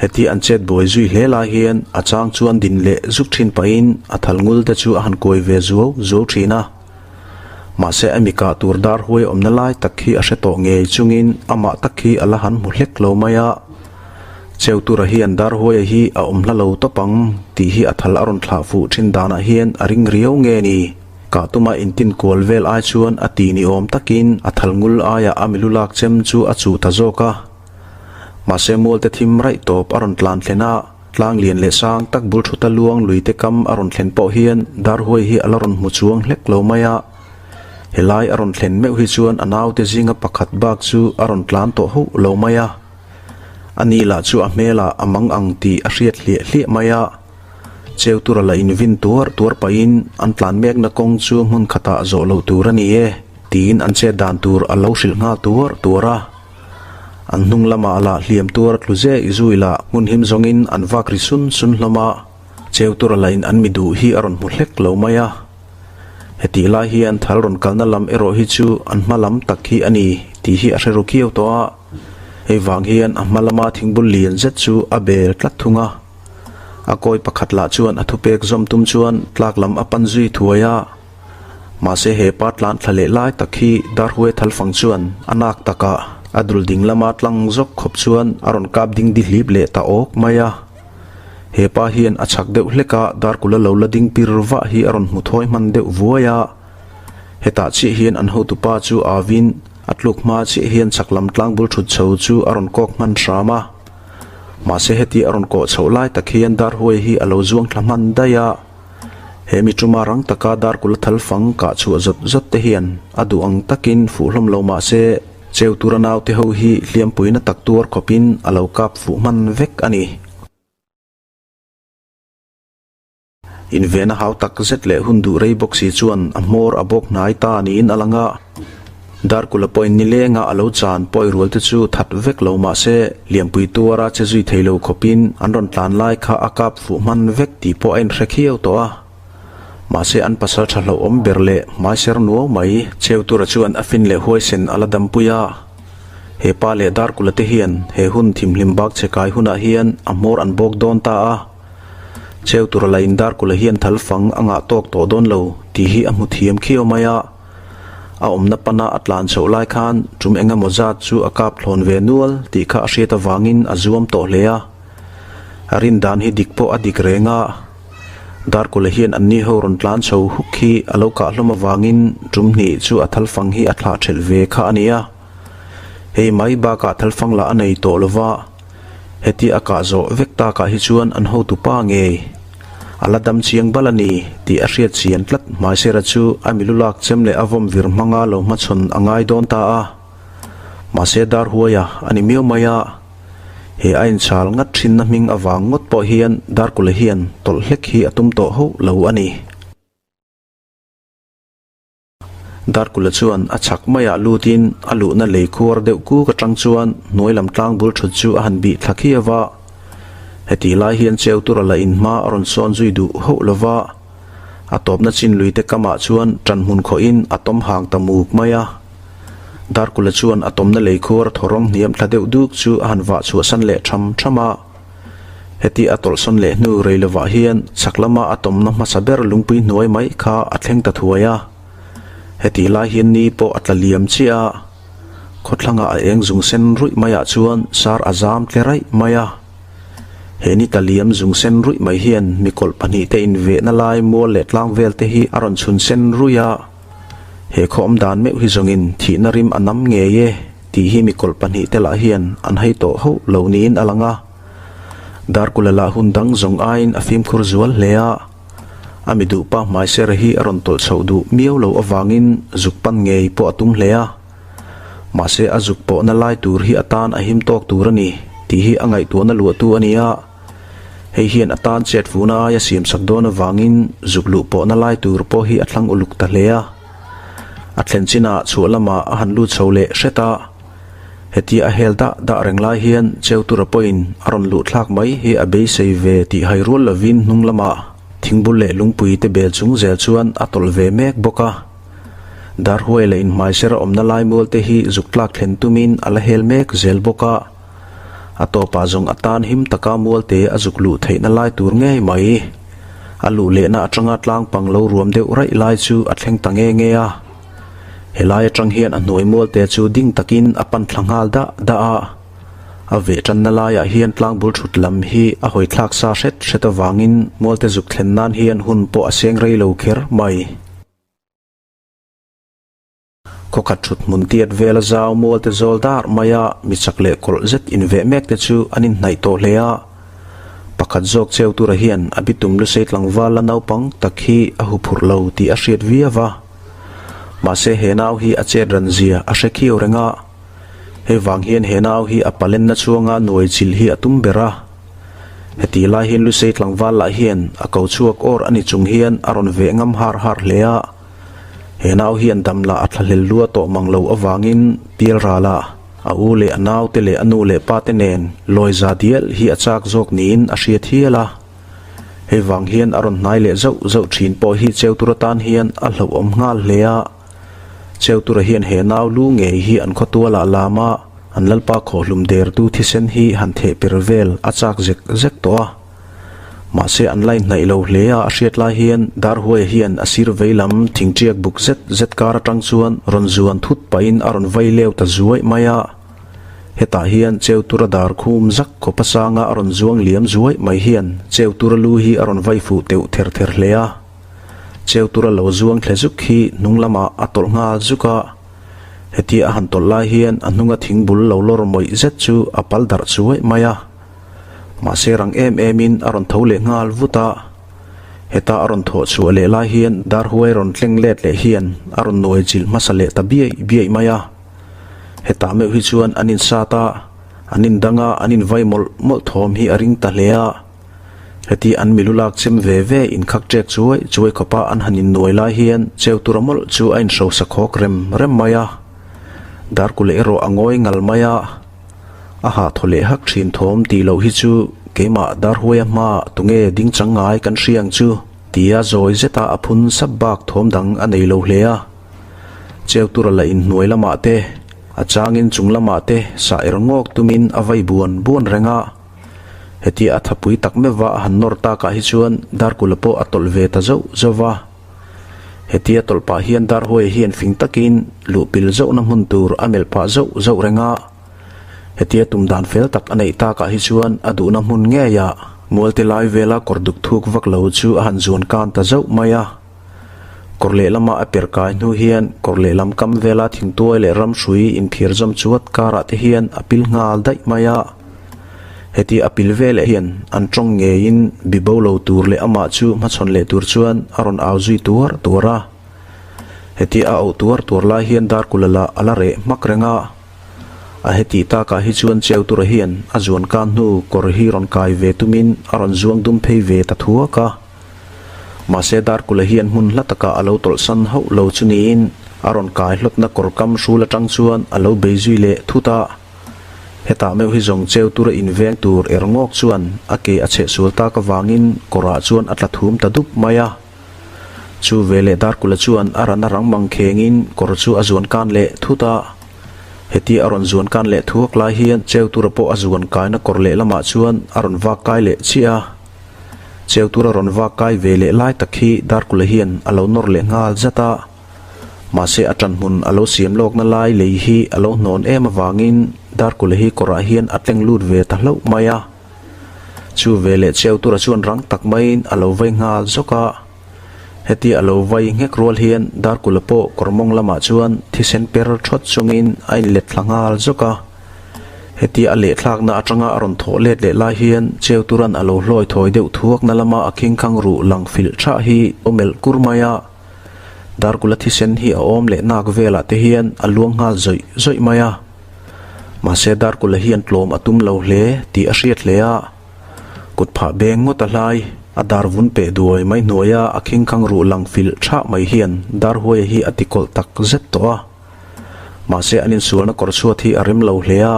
Heti an chet buai zui hle lai hian a chang chuan din leh zuk thin pahin a thal ngul te chu a han kuai ve zuau zuau thin a. Mahse a mikah tur dar huai awmna lai tak hi a hre tawh ngei chungin amah tak hi a la han hmu hlek lo mai a. Cheutura hian dar huaia hi a awm hla lo tawp ang tih hi a thal a rawn thlah fuh thin danah hian a ring riau nge ni? Kah tuma intin kual vel ai chuan a ti ni awm takin a thal ngul aiah a milu lak chem chu a chuh ta zawk a. Mahse mualte thim raih tawp a rawn tlan thlen a, tlang lian leh sang tak bul thuta luang luite kam a rawn thlen pawh hian Darhuai hi a la rawn hmu chuang hlek lo mai a. Helai a rawn thlen meuh hi chuan a naute zinga pakhat bak chu a rawn tlan tawh hauh lo mai a. A ni lah chu a hmelah a mang ang tih a hriat hliah hliah mai a. Cheu tura la invin tuar tuar pahin an tlan mekna kawng chu hmun khatah zawh loh tur a ni e tiin an chet dan tur a lo hrilh nghal tuar tuar a. An hnung lamah lah hliam tuar tlu zeh zui lah hmun him zawngin an vak ri sun sun hlawm a, cheu tura lahin an mi duh hi a rawn hmu hlek lo mai a. Hetih lai hian thal rawn kalna lam erawh hi chu an hma lam tak hi a ni tih hi a hre ru khiau tawh a, hei vang hian a hma lama thingbul lian zet chu a bel tlat thung a. A kawi pakhat lah chuan a thupek zawm tum chuan tlak lam a pan zui thuai a. Mahse he pa tlan thla leh lai tak hi Darhuai Thalfang chuan a nak takah a dul ding lama tlang zawk khawp chuan a rawn kap ding di hlip leh ta awk mai a. He pa hian a chhak deuh hlek a Darkula lo la ding pir vah hi a rawn hmu thawi hman deuh vuai a. Hetah chiah hian an hotupa chu avin a tluk hma chiah hian chhak lam tlang bul thut chho chu a rawn kawk hman hram a. Mahse heti a rawn kawh chhoh lai tak hian Darhuai hi a lo zuang thla hman daih a. He mi tuma rang taka Darkula thal fang kah chhuah zawt zawt te hian a duh ang takin fuh hlawm lo mah se, cheu tura naute ho hi hliampuina tak tuar khawpin a lo kap fuh hman vek a ni. Invena hau tak zet leh hun duh rei bawk si chuan a hmawr a bawk hnai ta niin a lang a. Darkula pawhin nilenga a lo chan pawi rual te chu that vek lo mah se, Lianpui tuara che zui thei lo khawpin an rawn tlan lai kha a kap fuh hman vek tih pawh a inhre khiau tawh a. Mahse an pasal tha hlauhawm ber leh hmaiser nuau mai cheu tura chuan a fin leh huaisen a la dampui a. He pa leh Darkula te hian he hun thimhlim bak che kai hunah hian a hmawr an bawk dawn ta a. Cheu tura la in Darkula hian thal fang a ngah tawk tawh dawn lo tih hi a hmu thiam khiau mai a. A awmna pana a tlan chhoh lai khan tum eng emaw zat chu a kap thlawn ve nual tih kha a hriat avangin a zuam tawh hle a. A rin dan hi dik pawh a dik reng a. Darkula hian anni ho rawn tlan chho huk hi a lo kah hlawm avangin tum hnih chu a thalfang hi a thlah thelh ve kha a ni a. Hei mai bakah thalfang lah a nei tawh lo va. Heti a kah zawh vek takah hi chuan an hotupa ngei a la dam chiang bal a ni tih a hriat chian tlat. Hmaisera chu a milu lak chem leh a vawm vir hmanga lo hmachhawn a ngai dawn ta a. Mahse Darhuaia a ni miau mai a, he a inchhal ngat thinna hming avang ngawt pawh hian Darkula hian tawlh hlek hi a tum tawh hauh lo a ni. Darkula chuan a chhak maiah lutin a luhna lei khuar deuh kuk atang chuan hnuai lam tlang bul thut chu a han bih thla khiau a. Hetih lai hian cheu tura la inhma a rawn sawn zui duh hauh lo va, a tawpna chin luite kamah chuan tan hmun khawhin a tawm hang ta muk mai a. Darkula chuan a tawmna lei khuar thaw rawng hniam thla deuh duk chu a han vah chhuahsan leh tham tham a. Heti a tawlhsawn leh hnu rei lovah hian chhak lama a tawmna hmasa ber lungpui hnuai mai kha a thleng ta thuai a. Hetih lai hian ni pawh a tla liam chiah a, khawthlangah a eng zung sen ruih maiah chuan sar a zam tle raih mai a. He ni tla liam zung sen ruih mai hian mikawlh pahnihte invehna lai mual leh tlang vel te hi a rawn chhun sen ruih a. He khaw awm dan meuh hi zawngin thihna rim a nam ngei e tih hi mikawlh pahnihte lah hian an hei tawh hauh lo niin a lang a. Darkula lah hun dang zawng aiin a fimkhur zual hle a. A mi duhpa hmaiser hi a rawn tawlh chhoh duh miau loh avangin zuk pan ngei pawh a tum hle a. Mahse a zuk pawhna lai tur hi a tan a him tawk tur a ni tih hi a ngaihtuahna luahtu a ni a. Hei hian a tan chet fuhna aia siamsak dawn avangin zuk luh pawhna lai tur pawh hi a thlang uluk ta hle a. A thlen chinah chhuah lamah a han lut chho leh hret a. Hetia a hel dah dah reng lai hian Cheutura pawhin a rawn luh thlak mai hi a beisei ve tih hai rual lovin hnung lamah thingbul leh lungpui te bel chung zel chuan a tawlh ve mek bawk a. Darhuai leh inhmaisera awmna lai mual te hi zuk tlak thlen tumin a la hel mek zel bawk a. A tawpah zawng atan him taka mualte a zuk luh theihna lai tur ngei mai. A luh lehna atanga tlang pang lo ruam deuh raih lai chu a thleng ta nge nge a. Helai atang hian a hnuai mualte chu ding takin a pan thla nghal dah dah a. A veh tanna laiah hian tlang bul thut lam hi a hawi thlak sa hret hret avangin mualte zuk thlen nan hian hun pawh a seng rei lo kher mai. Khawkhat thut hmun tiat vela zau mualte zawl dar maia mi chak leh kawlh zet inveh mek te chu an inhnaih tawh hle a. Pakhat zawk cheu tura hian a bitum lusei tlangval la naupang tak hi a huphurh lo tih a hriat viau a. Mahse he nau hi a chet ran zia a hre khiau reng a. Hei vang hian he nau hi a palenna chhuanga nuai chilh hi a tum ber a. Heti lai hian lusei tlangval lah hian a ko chhuak awr a ni chung hian a rawn veh ngam har har hle a. He nau hian dam lah a thlahlel lua tawh mang lo avangin pial ralah a u leh a naute leh a nu leh pa te nen lawi za dial hi a chak zawk niin a hriat hial a. Hei vang hian a rawn hnai leh zauh zauh thin pawh hi Cheutura tan hian a hlauhawm nghal hle a. Cheutura hian he nau lu ngei hi an khawtualah lam a, an lalpa khawhlum dertu thisen hi han theh per vel a chak zek zek tawh a. Mahse an la inhnaih lo hle a, a hriat lai hian Darhuaia hian a sir vei lam thingṭiak buk zet zet kar aṭang chuan rawn zuan thut pahin a rawn vai leu ta zuaih mai a. Hetah hian Cheutura dar khum zak khawpa sanga a rawn zuang liam zuaih mai hian Cheutura lu hi a rawn vai fuh teuh ther ther hle a. Cheutura lo zuang thle zuk hi hnung lamah a tawlh nghal zuk a. Hetia a han tawlh lai hian a hnunga thingbul lo lawr mawih zet chu a pal darh chuaih mai a. Mahse rang em em in a rawn tho leh nghal vut a, heta a rawn thawh chhuah leh lai hian Darhuai rawn tleng let leh hian a rawn nuai chilh hmasa leh ta biaih biaih mai a. Hetah meuh hi chuan an insat a, an indang a, an invai mawlh mawlh thawm hi a ring ta hle a. Heti an milu lak chem ve ve inkhak ṭek chuai chuai khawpa an han innuai lai hian Cheutura mawlh chu a inhrosa khawk rem rem mai a. Darkule erawh a ngawi ngal mai a. A hah thaw leh hak thin thawm tih loh hi chu keimah Darhuaia hmaah tunge ding chang ngai kan hria ang chu tia zawi zeta a phun sap bak thawm dang a nei lo hle a. Cheutura lah inhnuai lamah te, a changin chung lamah te sah er ngawk tumin a vai buan buan reng a. Hetia a thapui tak meuh va a han nawr takah hi chuan Darkula pawh a tawlh ve ta zauh zauh va. Hetia tawlh pah hian Darhuaia hian fing takin luh pil zauhna hmun tur a melh pah zauh zauh reng a. Hetia tum dan fel tak a neih takah hi chuan a duhna hmun ngeiah mualte lai vela kawr duk thuk vak lo chu a han zuan kan ta zauh mai a. Kawr lehlama a per kai hnu hian kawr lehlam kam vela thingtuai leh ramhrui inphir zawm chuat karah te hian a pil nghal daih mai a. Heti a pil veleh hian an tawng ngeiin bibo lo tur leh amah chu hmachhawn leh tur chuan a rawn au zui tuar tuar a. Heti a auh tuar tuar lai hian Darkula lah a la reh hmak reng a. A heti takah hi chuan Cheutura hian a zuan kan hnu kawr hi rawn kai ve tumin a rawn zuang dum phei ve ta thuak a. Mahse Darkula hian hmun hla takah a lo tawlhsan hauh lo chu niin a rawn kai hlawtna kawr kam hrul atang chuan a lo bei zui leh thut a. Hetah meuh hi zawng cheu tura inveng tur er ngawk chuan a ke a chheh sual tak avangin kawrah chuan a tla thum ta dup mai a. Chu veleh Darkula chuan a ran a rang mang khengin kawr chu a zuan kan leh thut a. Hetia a rawn zuan kan leh thuak lai hian cheu tura pawh a zuan kaina kawr lehlamah chuan a rawn vak kai leh chiah a. Cheu tura rawn vak kai ve leh lai tak hi Darkula hian a lo nawr leh nghal zat a. Mahse a ṭan hmun a lo siam lawkna lai lei hi a lo hnawn em avangin Darkula hi kawrah hian a tleng lut ve ta hlauh mai a. Chu veleh Cheutura chuan rang tak maiin a lo vai nghal zawk a. Hetia a lo vai nghek rual hian Darkula pawh kawr mawng lamah chuan thisen per ṭhawt chungin a inlet thla nghal zawk a. Hetia a lehthlakna atanga a rawn thawh let leh lai hian Cheuturan a lo hlawi thawi deuh thuakna lama a khingkhang ruh lang filh ṭhah hi aw melh kur mai a. Darkula thisen hi a awm leh nak velah te hian a luang nghal zawih zawih mai a. Mahse Darkula hian tlawm a tum lo hle tih a hriat hle a. Kut phah beng ngawt a hlai, a dar vun peh duai mai hnuaia a khingkhang ruh lang filh thah mai hian Darhuaia hi a tikawlh tak zet tawh a. Mahse an insualna kawr chhuat hi a rem lo hle a.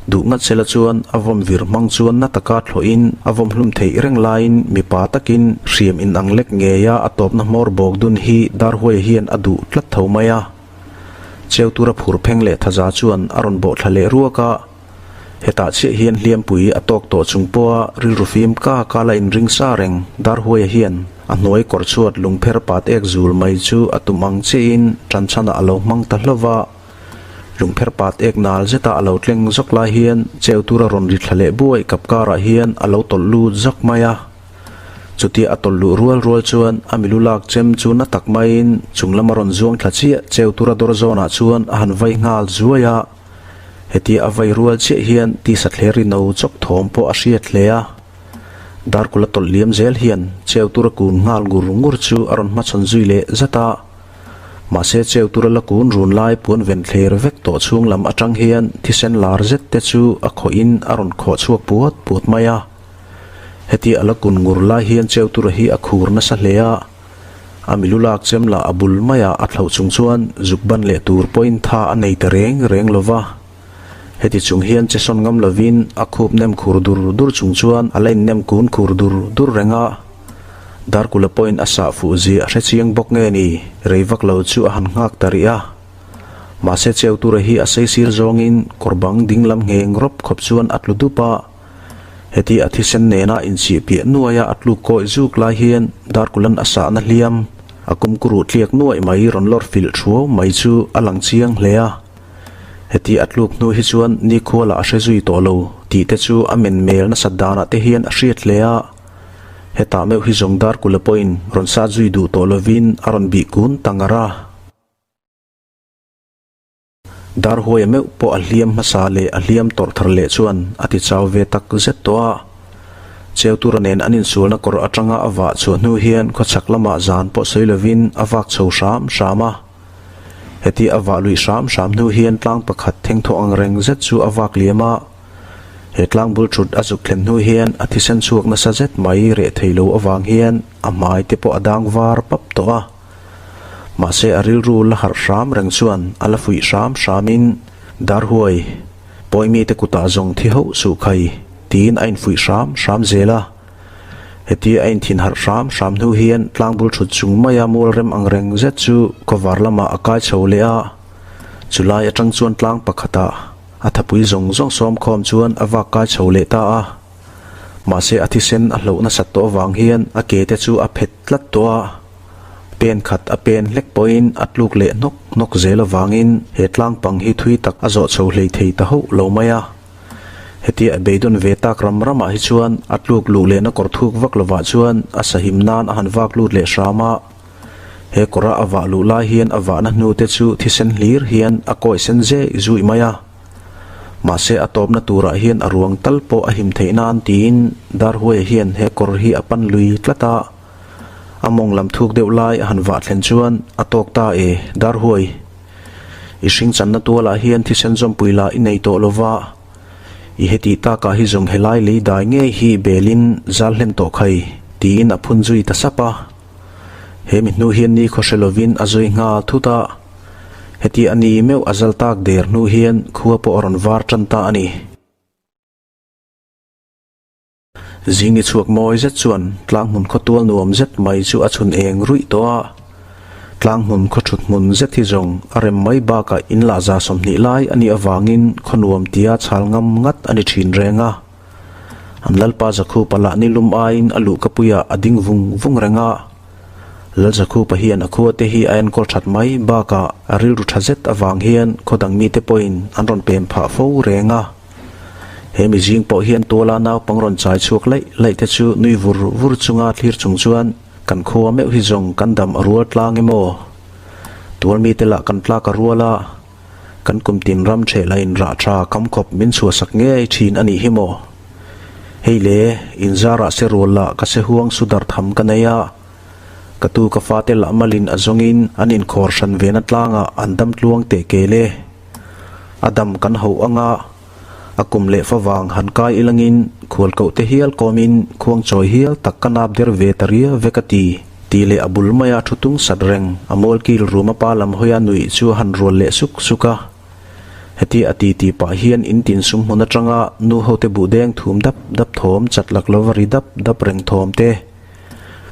Duh ngat sela chuan a vawm vir hmang chuan na taka thlawhin a vawm hlum theih reng laiin mipa takin hriam inang lek ngeia a tawpna hmawr bawk dun hi Darhuaia hian a duh tlat tho mai a. Cheu tura phur pheng leh thaza chuan a rawn bawh thla leh ruak a. Hetah chiah hian hliampui a tawk tawh chung pawha rilru fim ka ka la inring sa reng Darhuaia hian a hnuai kawr chhuat lungpher pat ek zul mai chu a tum ang chiahin ṭanchhanah a lo hmang ta hlauh va. Lungpher pat ek nal zeta a lo tleng zawk lai hian cheu tura rawn ri thla leh buai kap karah hian a lo tawlh lut zawk mai a. Chutia a tawlh luh rual rual chuan a milu lak chem chu na tak maiin chung lama rawn zuang thla chiah cheu tura dawr zawnah chuan a han vai nghal zuai a. Hetia a vai rual chiah hian tisa thler ri no chawk thawm pawh a hriat hle a. Darkula tawlh liam zel hian cheu tura kun nghal ngur ngur chu a rawn hmachhawn zui leh zat a. Mahse cheu tura la kun run lai puan ven thler vek tawh chhung lam atang hian thisen lar zet te chu a khawhin a rawn khawh chhuak puat puat mai a. Hetia a la kun ngur lai hian cheu tura hi a khur nasa hle a, a milu lak chem lah a bul maiah a thlauh chung chuan zuk ban leh tur pawhin tha a nei ta reng reng lo va. Heti chung hian che sawn ngam lovin a khup nem khur dur dur chung chuan a la innem kun khur dur dur reng a. Darkula pawhin a sah fuh zia a hre chiang bawk nge ni, rei vak lo chu a han nghak ta rih a. Mahse Cheutura hi a saisir zawngin kawr bang ding lam ngheng rawp khawp chuan a tlu dup a. Heti a thisen nena inchihpiah nuaia a tluk kawi zuk lai hian Darkulan a sahna hliam, a kumkuruh tliak nuaih mai rawn lawr filh thuau mai chu a lang chiang hle a. Heti a tluk hnu hi chuan nikhualah a hre zui tawh lo tih te chu a men mel nasat danah te hian a hriat hle a. Hetah meuh hi zawng Darkula pawhin rawn sat zui duh tawh lovin a rawn bih kun ta ngar a. Darhuaia meuh pawh a hliam hmasa leh a hliam tawrh thar leh chuan a ti chau ve tak zet tawh a. Cheutura nen an insualna kawr atanga a vah chhuah hnu hian khawchhak lamah zan pawh sawi lovin a vak chho hram hram a. Heti a vah luih hram hram hnu hian tlang pakhat thengthaw ang reng zet chu a vak liam a. He tlang bul thut a zuk thlen hnu hian a thisen chhuak nasa zet mai reh thei lo avang hian a hmai te pawh a dang var pap tawh a. Mahse a rilru la harh hram reng chuan a la fuih hram hramin, Darhuai, Pawimi te kutah zawng thi hauh suh khai, tiin a infuih hram hram zel a. Hetia a inthin harh hram hram hnu hian tlangbul thut chung maia mual rem ang reng zet chu khawvar lamah a kai chho leh a. Chulai atang chuan tlang pakhatah a thapui zawng zawng sawmkhawm chuan a vak kai chho leh ta a. Mahse a thisen a hloh nasat tawh avang hian a ke te chu a phet tlat tawh a. Pen khat a pen hlek pawhin a tluk leh hnawk hnawk zel avangin he tlang pang hi thui tak a zawh chho hlei thei ta hauh lo mai a. Hetia a beidawn ve tak ram ramah hi chuan a tluk luh lehna kawr thuk vak lovah chuan a sahim nan a han vak lut leh hram a. He kawra a vah luh lai hian a vahna hnu te chu thisen hlir hian a kawi sen zeh zuih mai a. Mahse a tawpna turah hian a ruang tal pawh a him theih nan tiin Darhuaia hian he kawr hi a pan lui tlat a. A mawng lam thuk deuh lai a han vah thlen chuan a tawk ta e, Darhuai. I hring channa tualah hian thisen zawmpui lah i nei tawh lova, i heti takah hi zawng helai lei dai ngei hi belin zal hlen tawh khai, tiin a phun zui ta sap a. He mi hnu hian ni khaw hre lovin a zui nghal thut a, heti a ni meuh a zal tak der hnu hian khua pawh a rawn var tan ta a ni. Zing ni chhuak mawi zet chuan tlang hmun khaw tual nuam zet mai chu a chhun eng ruih tawh a. Tlang hmun khaw thut hmun zet hi zawng a rem mai bakah in lah 20 lai a nih avangin khaw nuam tia chhal ngam ngat a ni thin reng a. An Lalpa Zakhupa lah ni lum aiin a luhkapuiah a ding vung vung reng a. Lal Zakhupa hian a khua te hi a enkawl that mai bakah a rilru tha zet avang hian khaw dang mite pawhin an rawn pem phah fo reng a. He mizing pawh hian tuala naupang rawn chai chhuak laih laih te chu nui vur vur chunga thlir chung chuan kan khua meuh hi zawng kan dam a rual tlang em aw? Tual mite lah kan tlak a rual a, kan kum tin ram theh lah in rah tha kam khawp min chhuahsak ngei thin a nih hi maw? Hei le, inzarah se rual lah ka se huang su dar tham ka nei a, ka tu ka fate lah malin a zawngin an inkhawr hran ve na tlangah an dam tluang teh kel e. A dam kan hauh anga a kum leh favang han kai ilangin khual koh te hial kawmin khuang chawi hial tak ka nap der ve ta ria vek a ti, tih leh a bul maia thu tung sat reng a mual kil ruma pa lam hawia nuih chu a han rual leh suk suk a. Hetia a titi pah hian in tin sum hmun atanga nu hote buh deng thum dap dap thawm chat lak lova ri dap dap reng thawm te,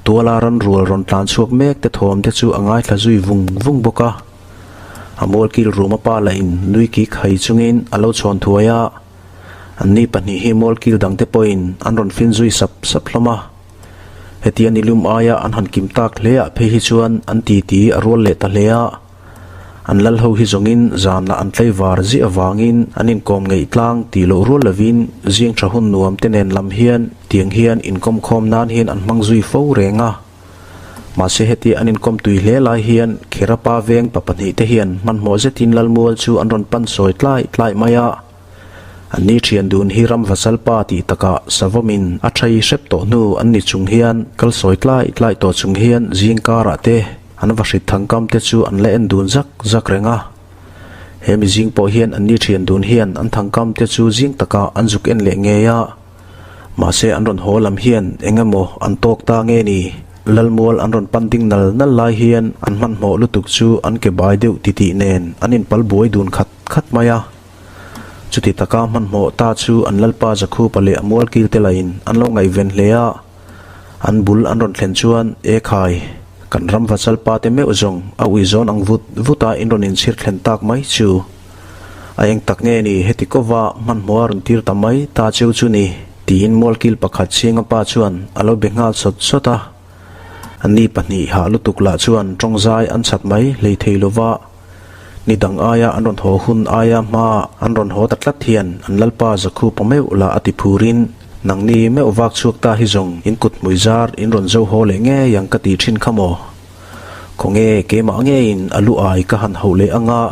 tuala ran rual rawn tlan chhuak mek te thawm te chu a ngaithla zui vung vung bawk a. A mualkil ruma pa lahin nui kik hai chungin a lo chhawn thuai a. Anni pahnih hi mualkil dangte pawhin an rawn fin zui sap sap hlawm a. Hetia nilum aia an han kim tak hle ah phei hi chuan an titi a rual leh ta hle a. An lal ho hi zawngin zanah an tlaivar ziah avangin an inkawm ngeih tlang tih loh rual lovin zing tha hun nuam te nen lam hian tiang hian inkawm khawm nan hian an hmang zui fo reng a. Mahse hetia an inkawm tui hle lai hian Kherapa veng pa pahnihte hian hmanhmawh zetin Lalmual chu an rawn pan sawi tlai tlai mai a. Anni thian dun hi ram vasalpa tih takah savawmin a thai hrep tawh hnu an ni chung hian kal sawi tlai tlai tawh chung hian zing karah te an va hrit thangkam te chu an la en dun zak zak reng a. He mi zing pawh hian anni thian dun hian an thangkam te chu zing takah an zuk en leh ngei a. Mahse an rawn haw lam hian eng emaw an tawk ta nge ni? Lalmual an rawn pan ding nal nal lai hian an hmanhmawh lutuk chu an ke bai deuh titih nen an inpal buai dun khat khat mai a. Chuti taka hmanhmawh ta chu an Lalpa Zakhupa leh a mualkil te lahin an lo ngaihven hle a. An bul an rawn thlen chuan, E khai, kan ram Vachalpa te meuh zawng a ui zawn ang vut vut a in rawn inchhir thlen tak mai chu. A eng tak nge ni heti kova hmanhmawh a rawn tir ta mai ta cheu chu ni, tiin mualkil pakhat Singa pa chuan a lo be nghal sawt sawt a. Anni pahnih hah lutuk lah chuan tawngzai an chhat mai hlei thei lova. Ni dang aia an rawn haw hun aia hma an rawn haw ta tlat hian an Lalpa Zakhu pa meuh lah a ti phurin, Nangni meuh vak chhuak ta hi zawng in kut hmui zar in rawn zo haw leh ngei ang ka ti thin kha maw? Khawnge keimah ngeiin a lu ai ka han hauh leh anga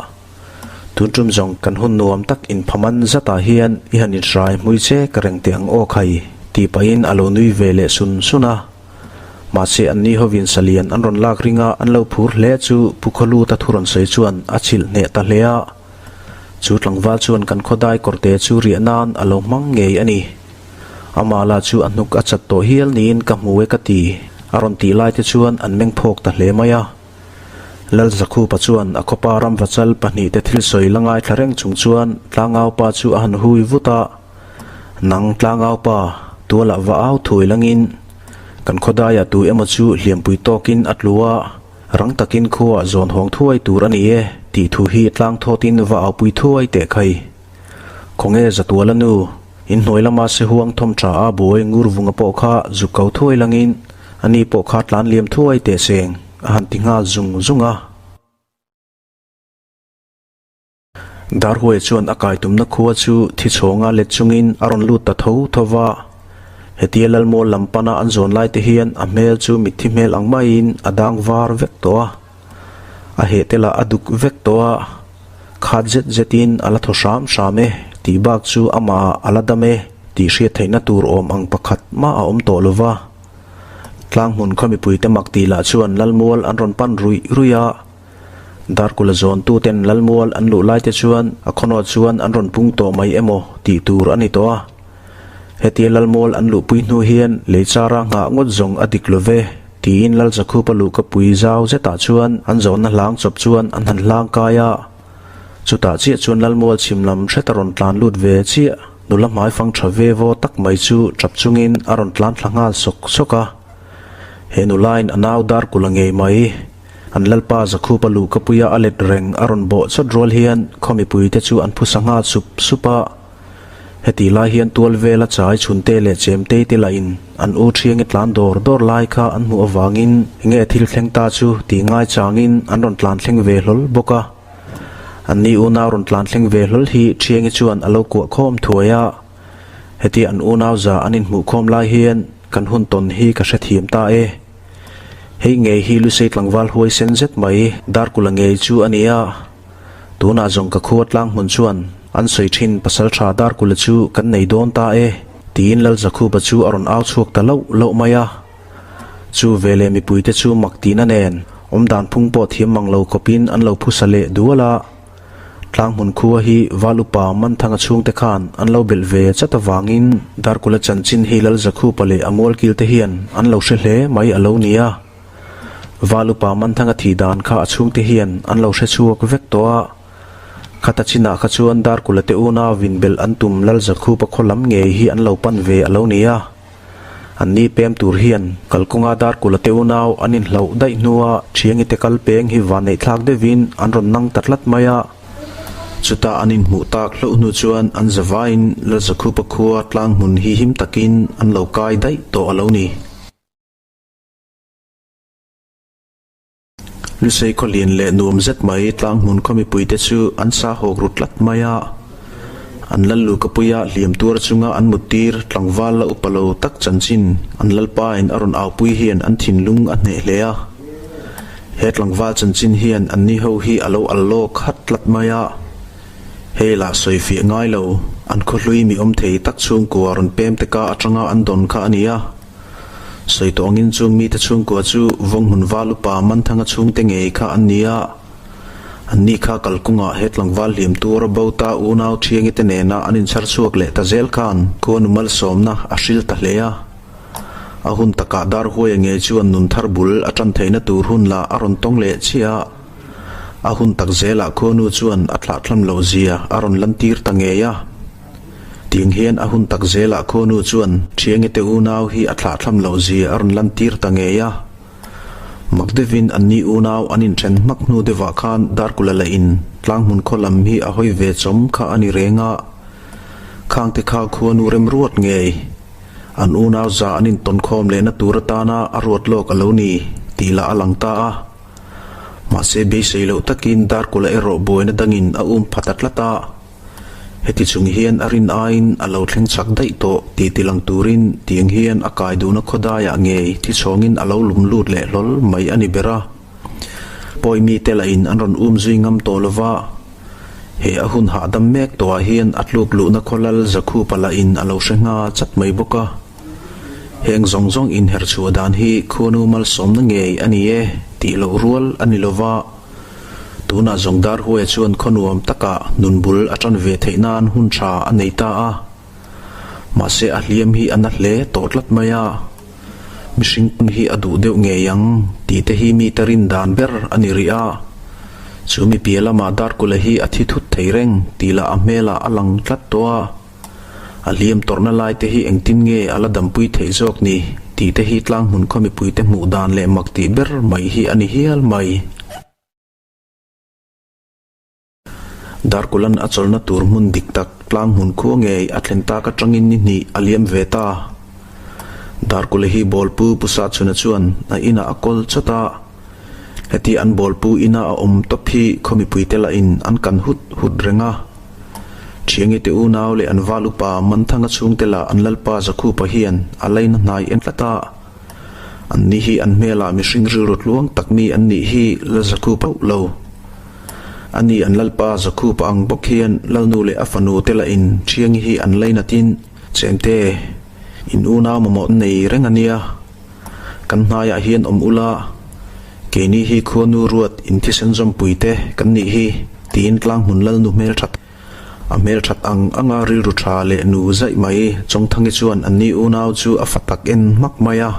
tun tum zawng kan hun nuam tak in phaman zatah hian i han inhrai hmui che ka reng teh ang aw khai tih pahin a lo nui ve leh sun sun a. Mahse anni hovin salian an rawn lak ring a, an lo phur hle chu Pu Khawluta thu rawn sawi chuan a chhilh hneh ta hle a. Chu tlangval chuan kan khawdai kawrte chu riah nan a lo hmang ngei a ni. Amah lah chu a hnuk a chat tawh hial niin ka hmu e ka ti, a rawn tih lai te chuan an meng phawk ta hle mai a. Lal Zakhupa chuan a khawpa ramvachal pahnihte thil sawi la ngaithla reng chung chuan tlangaupa chu a han hui vut a. Nang tlangaupa, tualah va au thuai langin kan khawdaiah tu emaw chu hliampui tawkin a tlu a, rang takin khuaah zawn hawng thuai tur a ni e tih thu hi tlang thawtin va aupui thuai teh khai. Khawnge Zatuala nu, inhnuai lama Sehuang thawm tha a buai ngur vunga pawh kha zuk ko thuai langin ani pawh kha tlan liam thuai teh seng a han ti nghal zung zung a. Darhuai chuan a kaitumna khua chu thi chhawnga let chungin a rawn lut ta tho tho va. Hetia Lalmual lam pana an zawn lai te hian a hmel chu mitthi hmel ang maiin a dang var vek tawh a. A heh te lah a duk vek tawh a. Khat zet zetin a la thaw hram hram e tih bak chu amah a la dam e tih hriat theihna tur awm ang pakhat mah a awm tawh lo va. Tlanghmun khaw mipuite mak tih lah chuan Lalmual an rawn pan ruih ruih a. Darkula zawntuten Lalmual an luh lai te chuan a khawnawh chuan an rawn pung tawh mai emaw tih tur a ni tawh a. Hetia Lalmual an luhpui hnu hian lei chara nghah ngawt zawng a dik lo ve tiin Lal Zakhupa luhkapui zau zetah chuan an zawnna hlang chawp chuan an han hlang kai a. Chutah chiah chuan Lalmual chhim lam hret a rawn tlan lut ve chiah. Nula hmaifang tha ve vaw tak mai chu tap chungin a rawn tlan thla nghal sawk sawk a. He nulain a nau Darkula ngei mai. An Lalpa Zakhupa luhkapuia a let reng a rawn bawh chawt rual hian khaw mipuite chu an phusa nghal sup sup a. Hetih lai hian tual vela chai chhunte leh chemtei te lahin an u thiangi tlan dawr dawr lai kha an hmuh avangin enge thil thleng ta chu tih ngai changin an rawn tlan thleng ve hlawl bawk a. Anni unau rawn tlan thleng ve hlawl hi thiangi chuan a lo kuah khawm thuai a. Hetia an unau za an inhmuh khawm lai hian kan hun tawn hi ka hrethiam ta e. Hei ngei hi Lusei tlangval huai sen zet mai Darkula ngei chu a ni a. Tunah zawng ka khua tlang hmun chuan an sawi thin pasal tha Darkula chu kan nei dawn ta e, tiin Lal Zakhupa chu a rawn au chhuak ta loh loh mai a. Chu veleh mipuite chu mak tihna nen awmdan phung pawh thiam mang lo khawpin an lo phusa leh dual a. Tlanghmun khua hi Val upa Manthanga chhungte khan an lo belh ve chat avangin Darkula chanchin hi Lal Zakhupa leh a mualkil te hian an lo hre hle mai a lo ni a. Val upa Manthanga thih dan kha a chhungte hian an lo hre chhuak vek tawh a. Khata chinah kha chuan Darkula te unau inbelh an tum Lalzakhupa khaw lam ngei hi an lo pan ve a lo ni a. An ni pem tur hian kalkawnga Darkula te unau an inhlauh daih hnua Thiangi te kal peng hi vanneihthlak deuhin an rawn nang ta tlat mai a. Chutah an inhmuh tak hlauh hnu chuan an zavaiin Lalzakhupa khua tlang hmun hi him takin an lo kai daih tawh a lo ni. Lusei khaw lian leh nuam zet mai tlang hmun khaw mipuite chu an sa hawk ru tlat mai a. An lal luhkapuia hliam tuar chunga an muttir tlangval la upa lo tak chanchin an lalpain a rawn aupui hian an thinlung a hneh hle a. He tlangval chanchin hian anni ho hi a lo al lawk hat tlat mai a. Hei lah sawi fiah ngai lo, an khaw hlui mi awm thei tak chhungkua rawn pem te ka atanga an dawn kha a ni a. Sawi tawh angin chung mite chhungkua chu Vawnghmun val upa Manthanga chhungte ngei kha an ni a. Anni kha kalkungah he tlangval hliam tura bo ta unau Thiangi te nena an inchhar chhuak leh ta zel khan khuanu malsawmna a hril ta hle a. A hun takah Darhuaia ngei chuan nun thar bul a tan theihna tur hun lah a rawn tawng leh chiah a. A hun tak zelah khuanu chuan a thlahthlam loh zia a rawn lantir ta ngei a. Tiang hian a hun tak zelah khuanu chuan Thiangi te unau hi a thlahthlam loh zia a rawn lantir ta ngei a. Mak deuhin anni unau an inthen hmak hnu deuhah khan Darkula leh in tlang hmun khaw lam hi a hawi ve chawm kha a ni reng a. Khangte kha khuanu remruat ngei. An unau za an intawnkhawm lehna tur atana a ruat lawk a lo ni tih lah a lang ta a. Mahse beisei loh takin Darkula erawh buaina dangin a um pha ta tlat a. Heti chung hian a rin aiin a lo thleng chak daih tawh tih tilang turin tiang hian a kai duhna khawdaiah ngei thichhawngin a lo lum lut leh hlawl mai a ni ber a. Pawi mite lahin an rawn um zui ngam tawh lova. He a hun hahdam mek tawhah hian a tluk luhna khawlal Zakhupa lahin a lo hre ngha chat mai bawk a. Heng zawng zawng inher chhuah dan hi khuanu malsawmna ngei a ni e tih loh rual a ni lova. Tunah zawng Darhuaia chuan khaw nuam takah nun bul a tan ve theih nan hun tha a nei ta a. Mahse a hliam hi a na hle tawh tlat mai a. Mihring pum hi a duh deuh ngei ang tih te hi mite rin dan ber a ni rih a. Chu mi piah lamah Darkula hi a thi thut thei reng tih lah a hmelah a lang tlat tawh a. A hliam tawrhna lai te hi engtin nge a la dampui theih zawk ni tih te hi tlang hmun khaw mipuite hmuh dan leh mak tih ber mai hi a ni hial mai. Darkulan a chawlhna tur hmun dik tak tlang hmun khua ngei a thlen tak atangin ni hnih a liam ve ta. Darkula hi bawlpu Pu Sachhuna chuan a inah a kawl chawt a. Heti an bawlpu ina a awm tawp hi khaw mipuite lahin an kan hut hut reng a. Thiangi te unau leh an val upa Manthanga chhungte lah an lalpa Zakhupa hian a laina hnai en tlat a. Anni hi an hmelah mihring rilru tluang tak mi an nih hi Lal Zakhupa hauh lo. Ani an Lalpa Zakhupa ang bawk hian Lalnu leh a fanu te lahin Thiangi hi an lainatin, Chemte, in unau mamawh nei reng a nia. Kan hnaiah hian awm ula, keini hi khuanu ruat in thisen zawmpui te kan nih hi, tiin tlang hmun Lalnu hmelthat A hmelthat ang anga rilru tha leh nu zaih mai Chawngthangi chuan anni unau chu a fa tak en hmak mai a.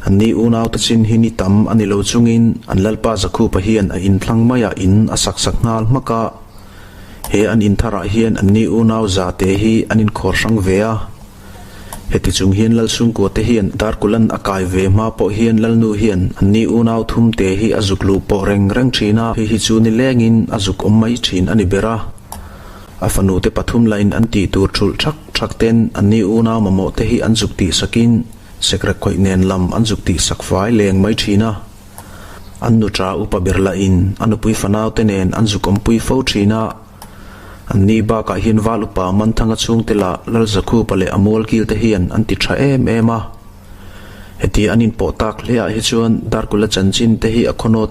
Anni unau te chin hi ni tam a ni lo chungin an Lalpa Zakhupa hian a inthlang maiah in a sak sak nghal hmak a. He an intharah hian anni unau za te hi an inkhawr hrang ve a. Heti chung hian Lalchhungkua te hian Darkulan a kai ve hma pawh hian Lalnu hian anni unau thum te hi a zuk luh pawh reng reng thin a, hei hi chu ni lengin a zuk awm mai thin a ni ber a. A fanu te pathum lain an tih tur thulh thak thak ten anni unau mamawh te hi an zuk tih sakin sekrek khawih nen lam an zuk tih sak fai leng mai thin a. An nuṭa upa ber lahin a nupui fanau te nen an zuk awmpui fo thin a. Anni bakah hian Val upa Manthanga chhungte lah Lalzakhupa leh a mualkil te hian an ti tha em em a. Heti an inpawh tak hleah hi chuan Darkula chanchin te hi a khawnawt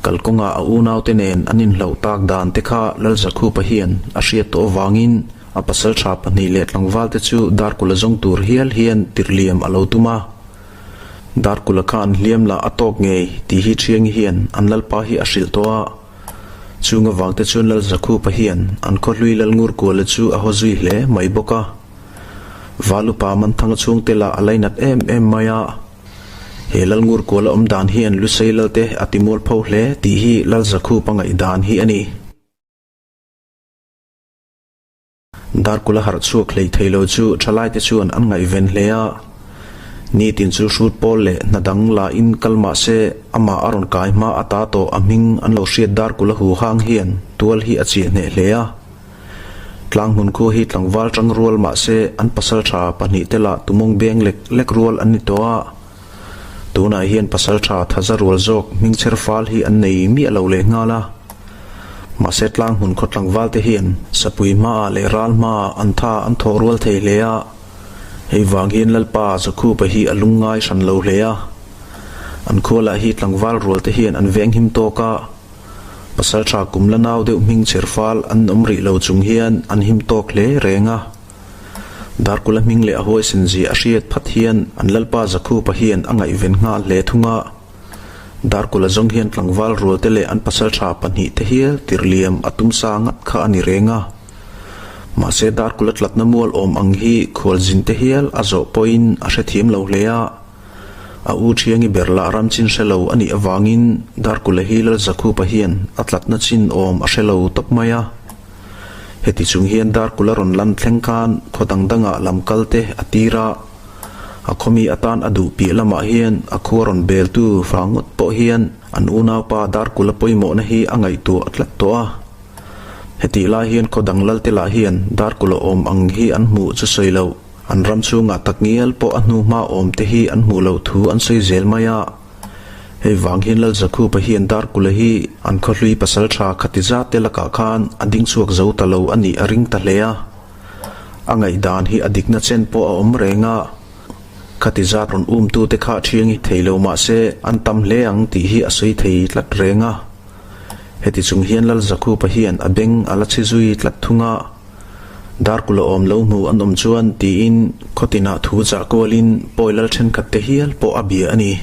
kalkawngah a unaute nen an inhloh tak dan te kha Lalzakhupa hian a hriat tawh avangin a pasaltha pahnih leh tlangval te chu Darkula zawng tur hial hian tirhliam a lo tum a. Darkula kha an hliam lah a tawk ngei tih hi Thiangi hian an lalpa hi a hrilh tawh a. Chung avangte chuan Lal Zakhupa hian an khawhlui Lal Ngurkuala chu a haw zui hle mai bawk a. Val upa Manthanga chhungte lah a lainat em em mai a. He Lal Ngurkuala awm dan hian Lusei Lalte a ti mualpho hle tih hi Lal Zakhupa ngaihdan hi a ni. Darkula harh chhuak hlei thei lo chu thalaite chuan an ngaihven hle a. Nitin chu hrut pawl leh hna dang la in kal mah se amah a rawn kai hma ata tawh a hming an lo hriat Darkula hu hang hian tual hi a chiah hneh hle a. Tlanghmun khua hi tlangval tang rual mah se an pasaltha pahnihte lah tumawng beng lek lek rual an ni tawh a. Tunah hian pasaltha thaza rual zawk hmingchher fal hi an nei miah lo leh nghal a. Mahse tlanghmun khaw tlangval te hian sapui hmaah leh ral hmaah an tha an thawh rual thei hle a. Hei vang hian Lalpa Zakhupa hi a lungngai hran lo hle a. An khua lah hi tlangval rual te hian an venghim tawk a. Pasaltha kum la nau deuh hmingchher fal an awm rih lo chung hian an him tawk hle reng a. Darkula hming leh a huaisen zia a hriat phat hian an Lalpa Zakhupa hian a ngaihven nghal hle thung a. Darkula zawng hian tlangval rualte leh an pasaltha pahnihte hial tirhliam a tum sa ngat kha a ni reng a. Mahse Darkula tlatna mual awm ang hi khualzinte hial a zawh pawhin a hrethiam lo hle a. A u Thiangi ber lah ram chin hre lo a nih avangin Darkula hi Lal Zakhupa hian a tlatna chin awm a hre lo tawp mai a. Heti chung hian Darkula rawn lan thleng khan khaw dang dangah lam kal te a tir a, a khawmi atan a duh piah lamah hian a khua rawn beltu vang ngawt pawh hian an unaupa Darkula pawimawhna hi a ngaihtuah tlat tawh a. Hetih lai hian khaw dang lal te lah hian Darkula awm ang hi an hmuh chu sawi loh, an ram chhungah takngial pawh a hnuhma awm te hi an hmuh loh thu an sawi zel mai a. Hei vang hian Lalzakhupa hian Darkula hi an khawhlui pasal tha khati zat te lakah khan a ding chhuak zo ta lo a nih a ring ta hle a. A ngaihdan hi a dikna chen pawh a awm reng a. Khati zat rawn umtu te kha thiang hi thei lo mah se an tam hle ang tih hi a sawi thei tlat reng a. Heti chung hian Lalzakhupa hian a beng a la chhi zui tlat thung a. Darkula awm lo hmu an awm chuan tiin khaw tinah thu chah kualin pawi lal thenkhat te hial pawh a bia a ni.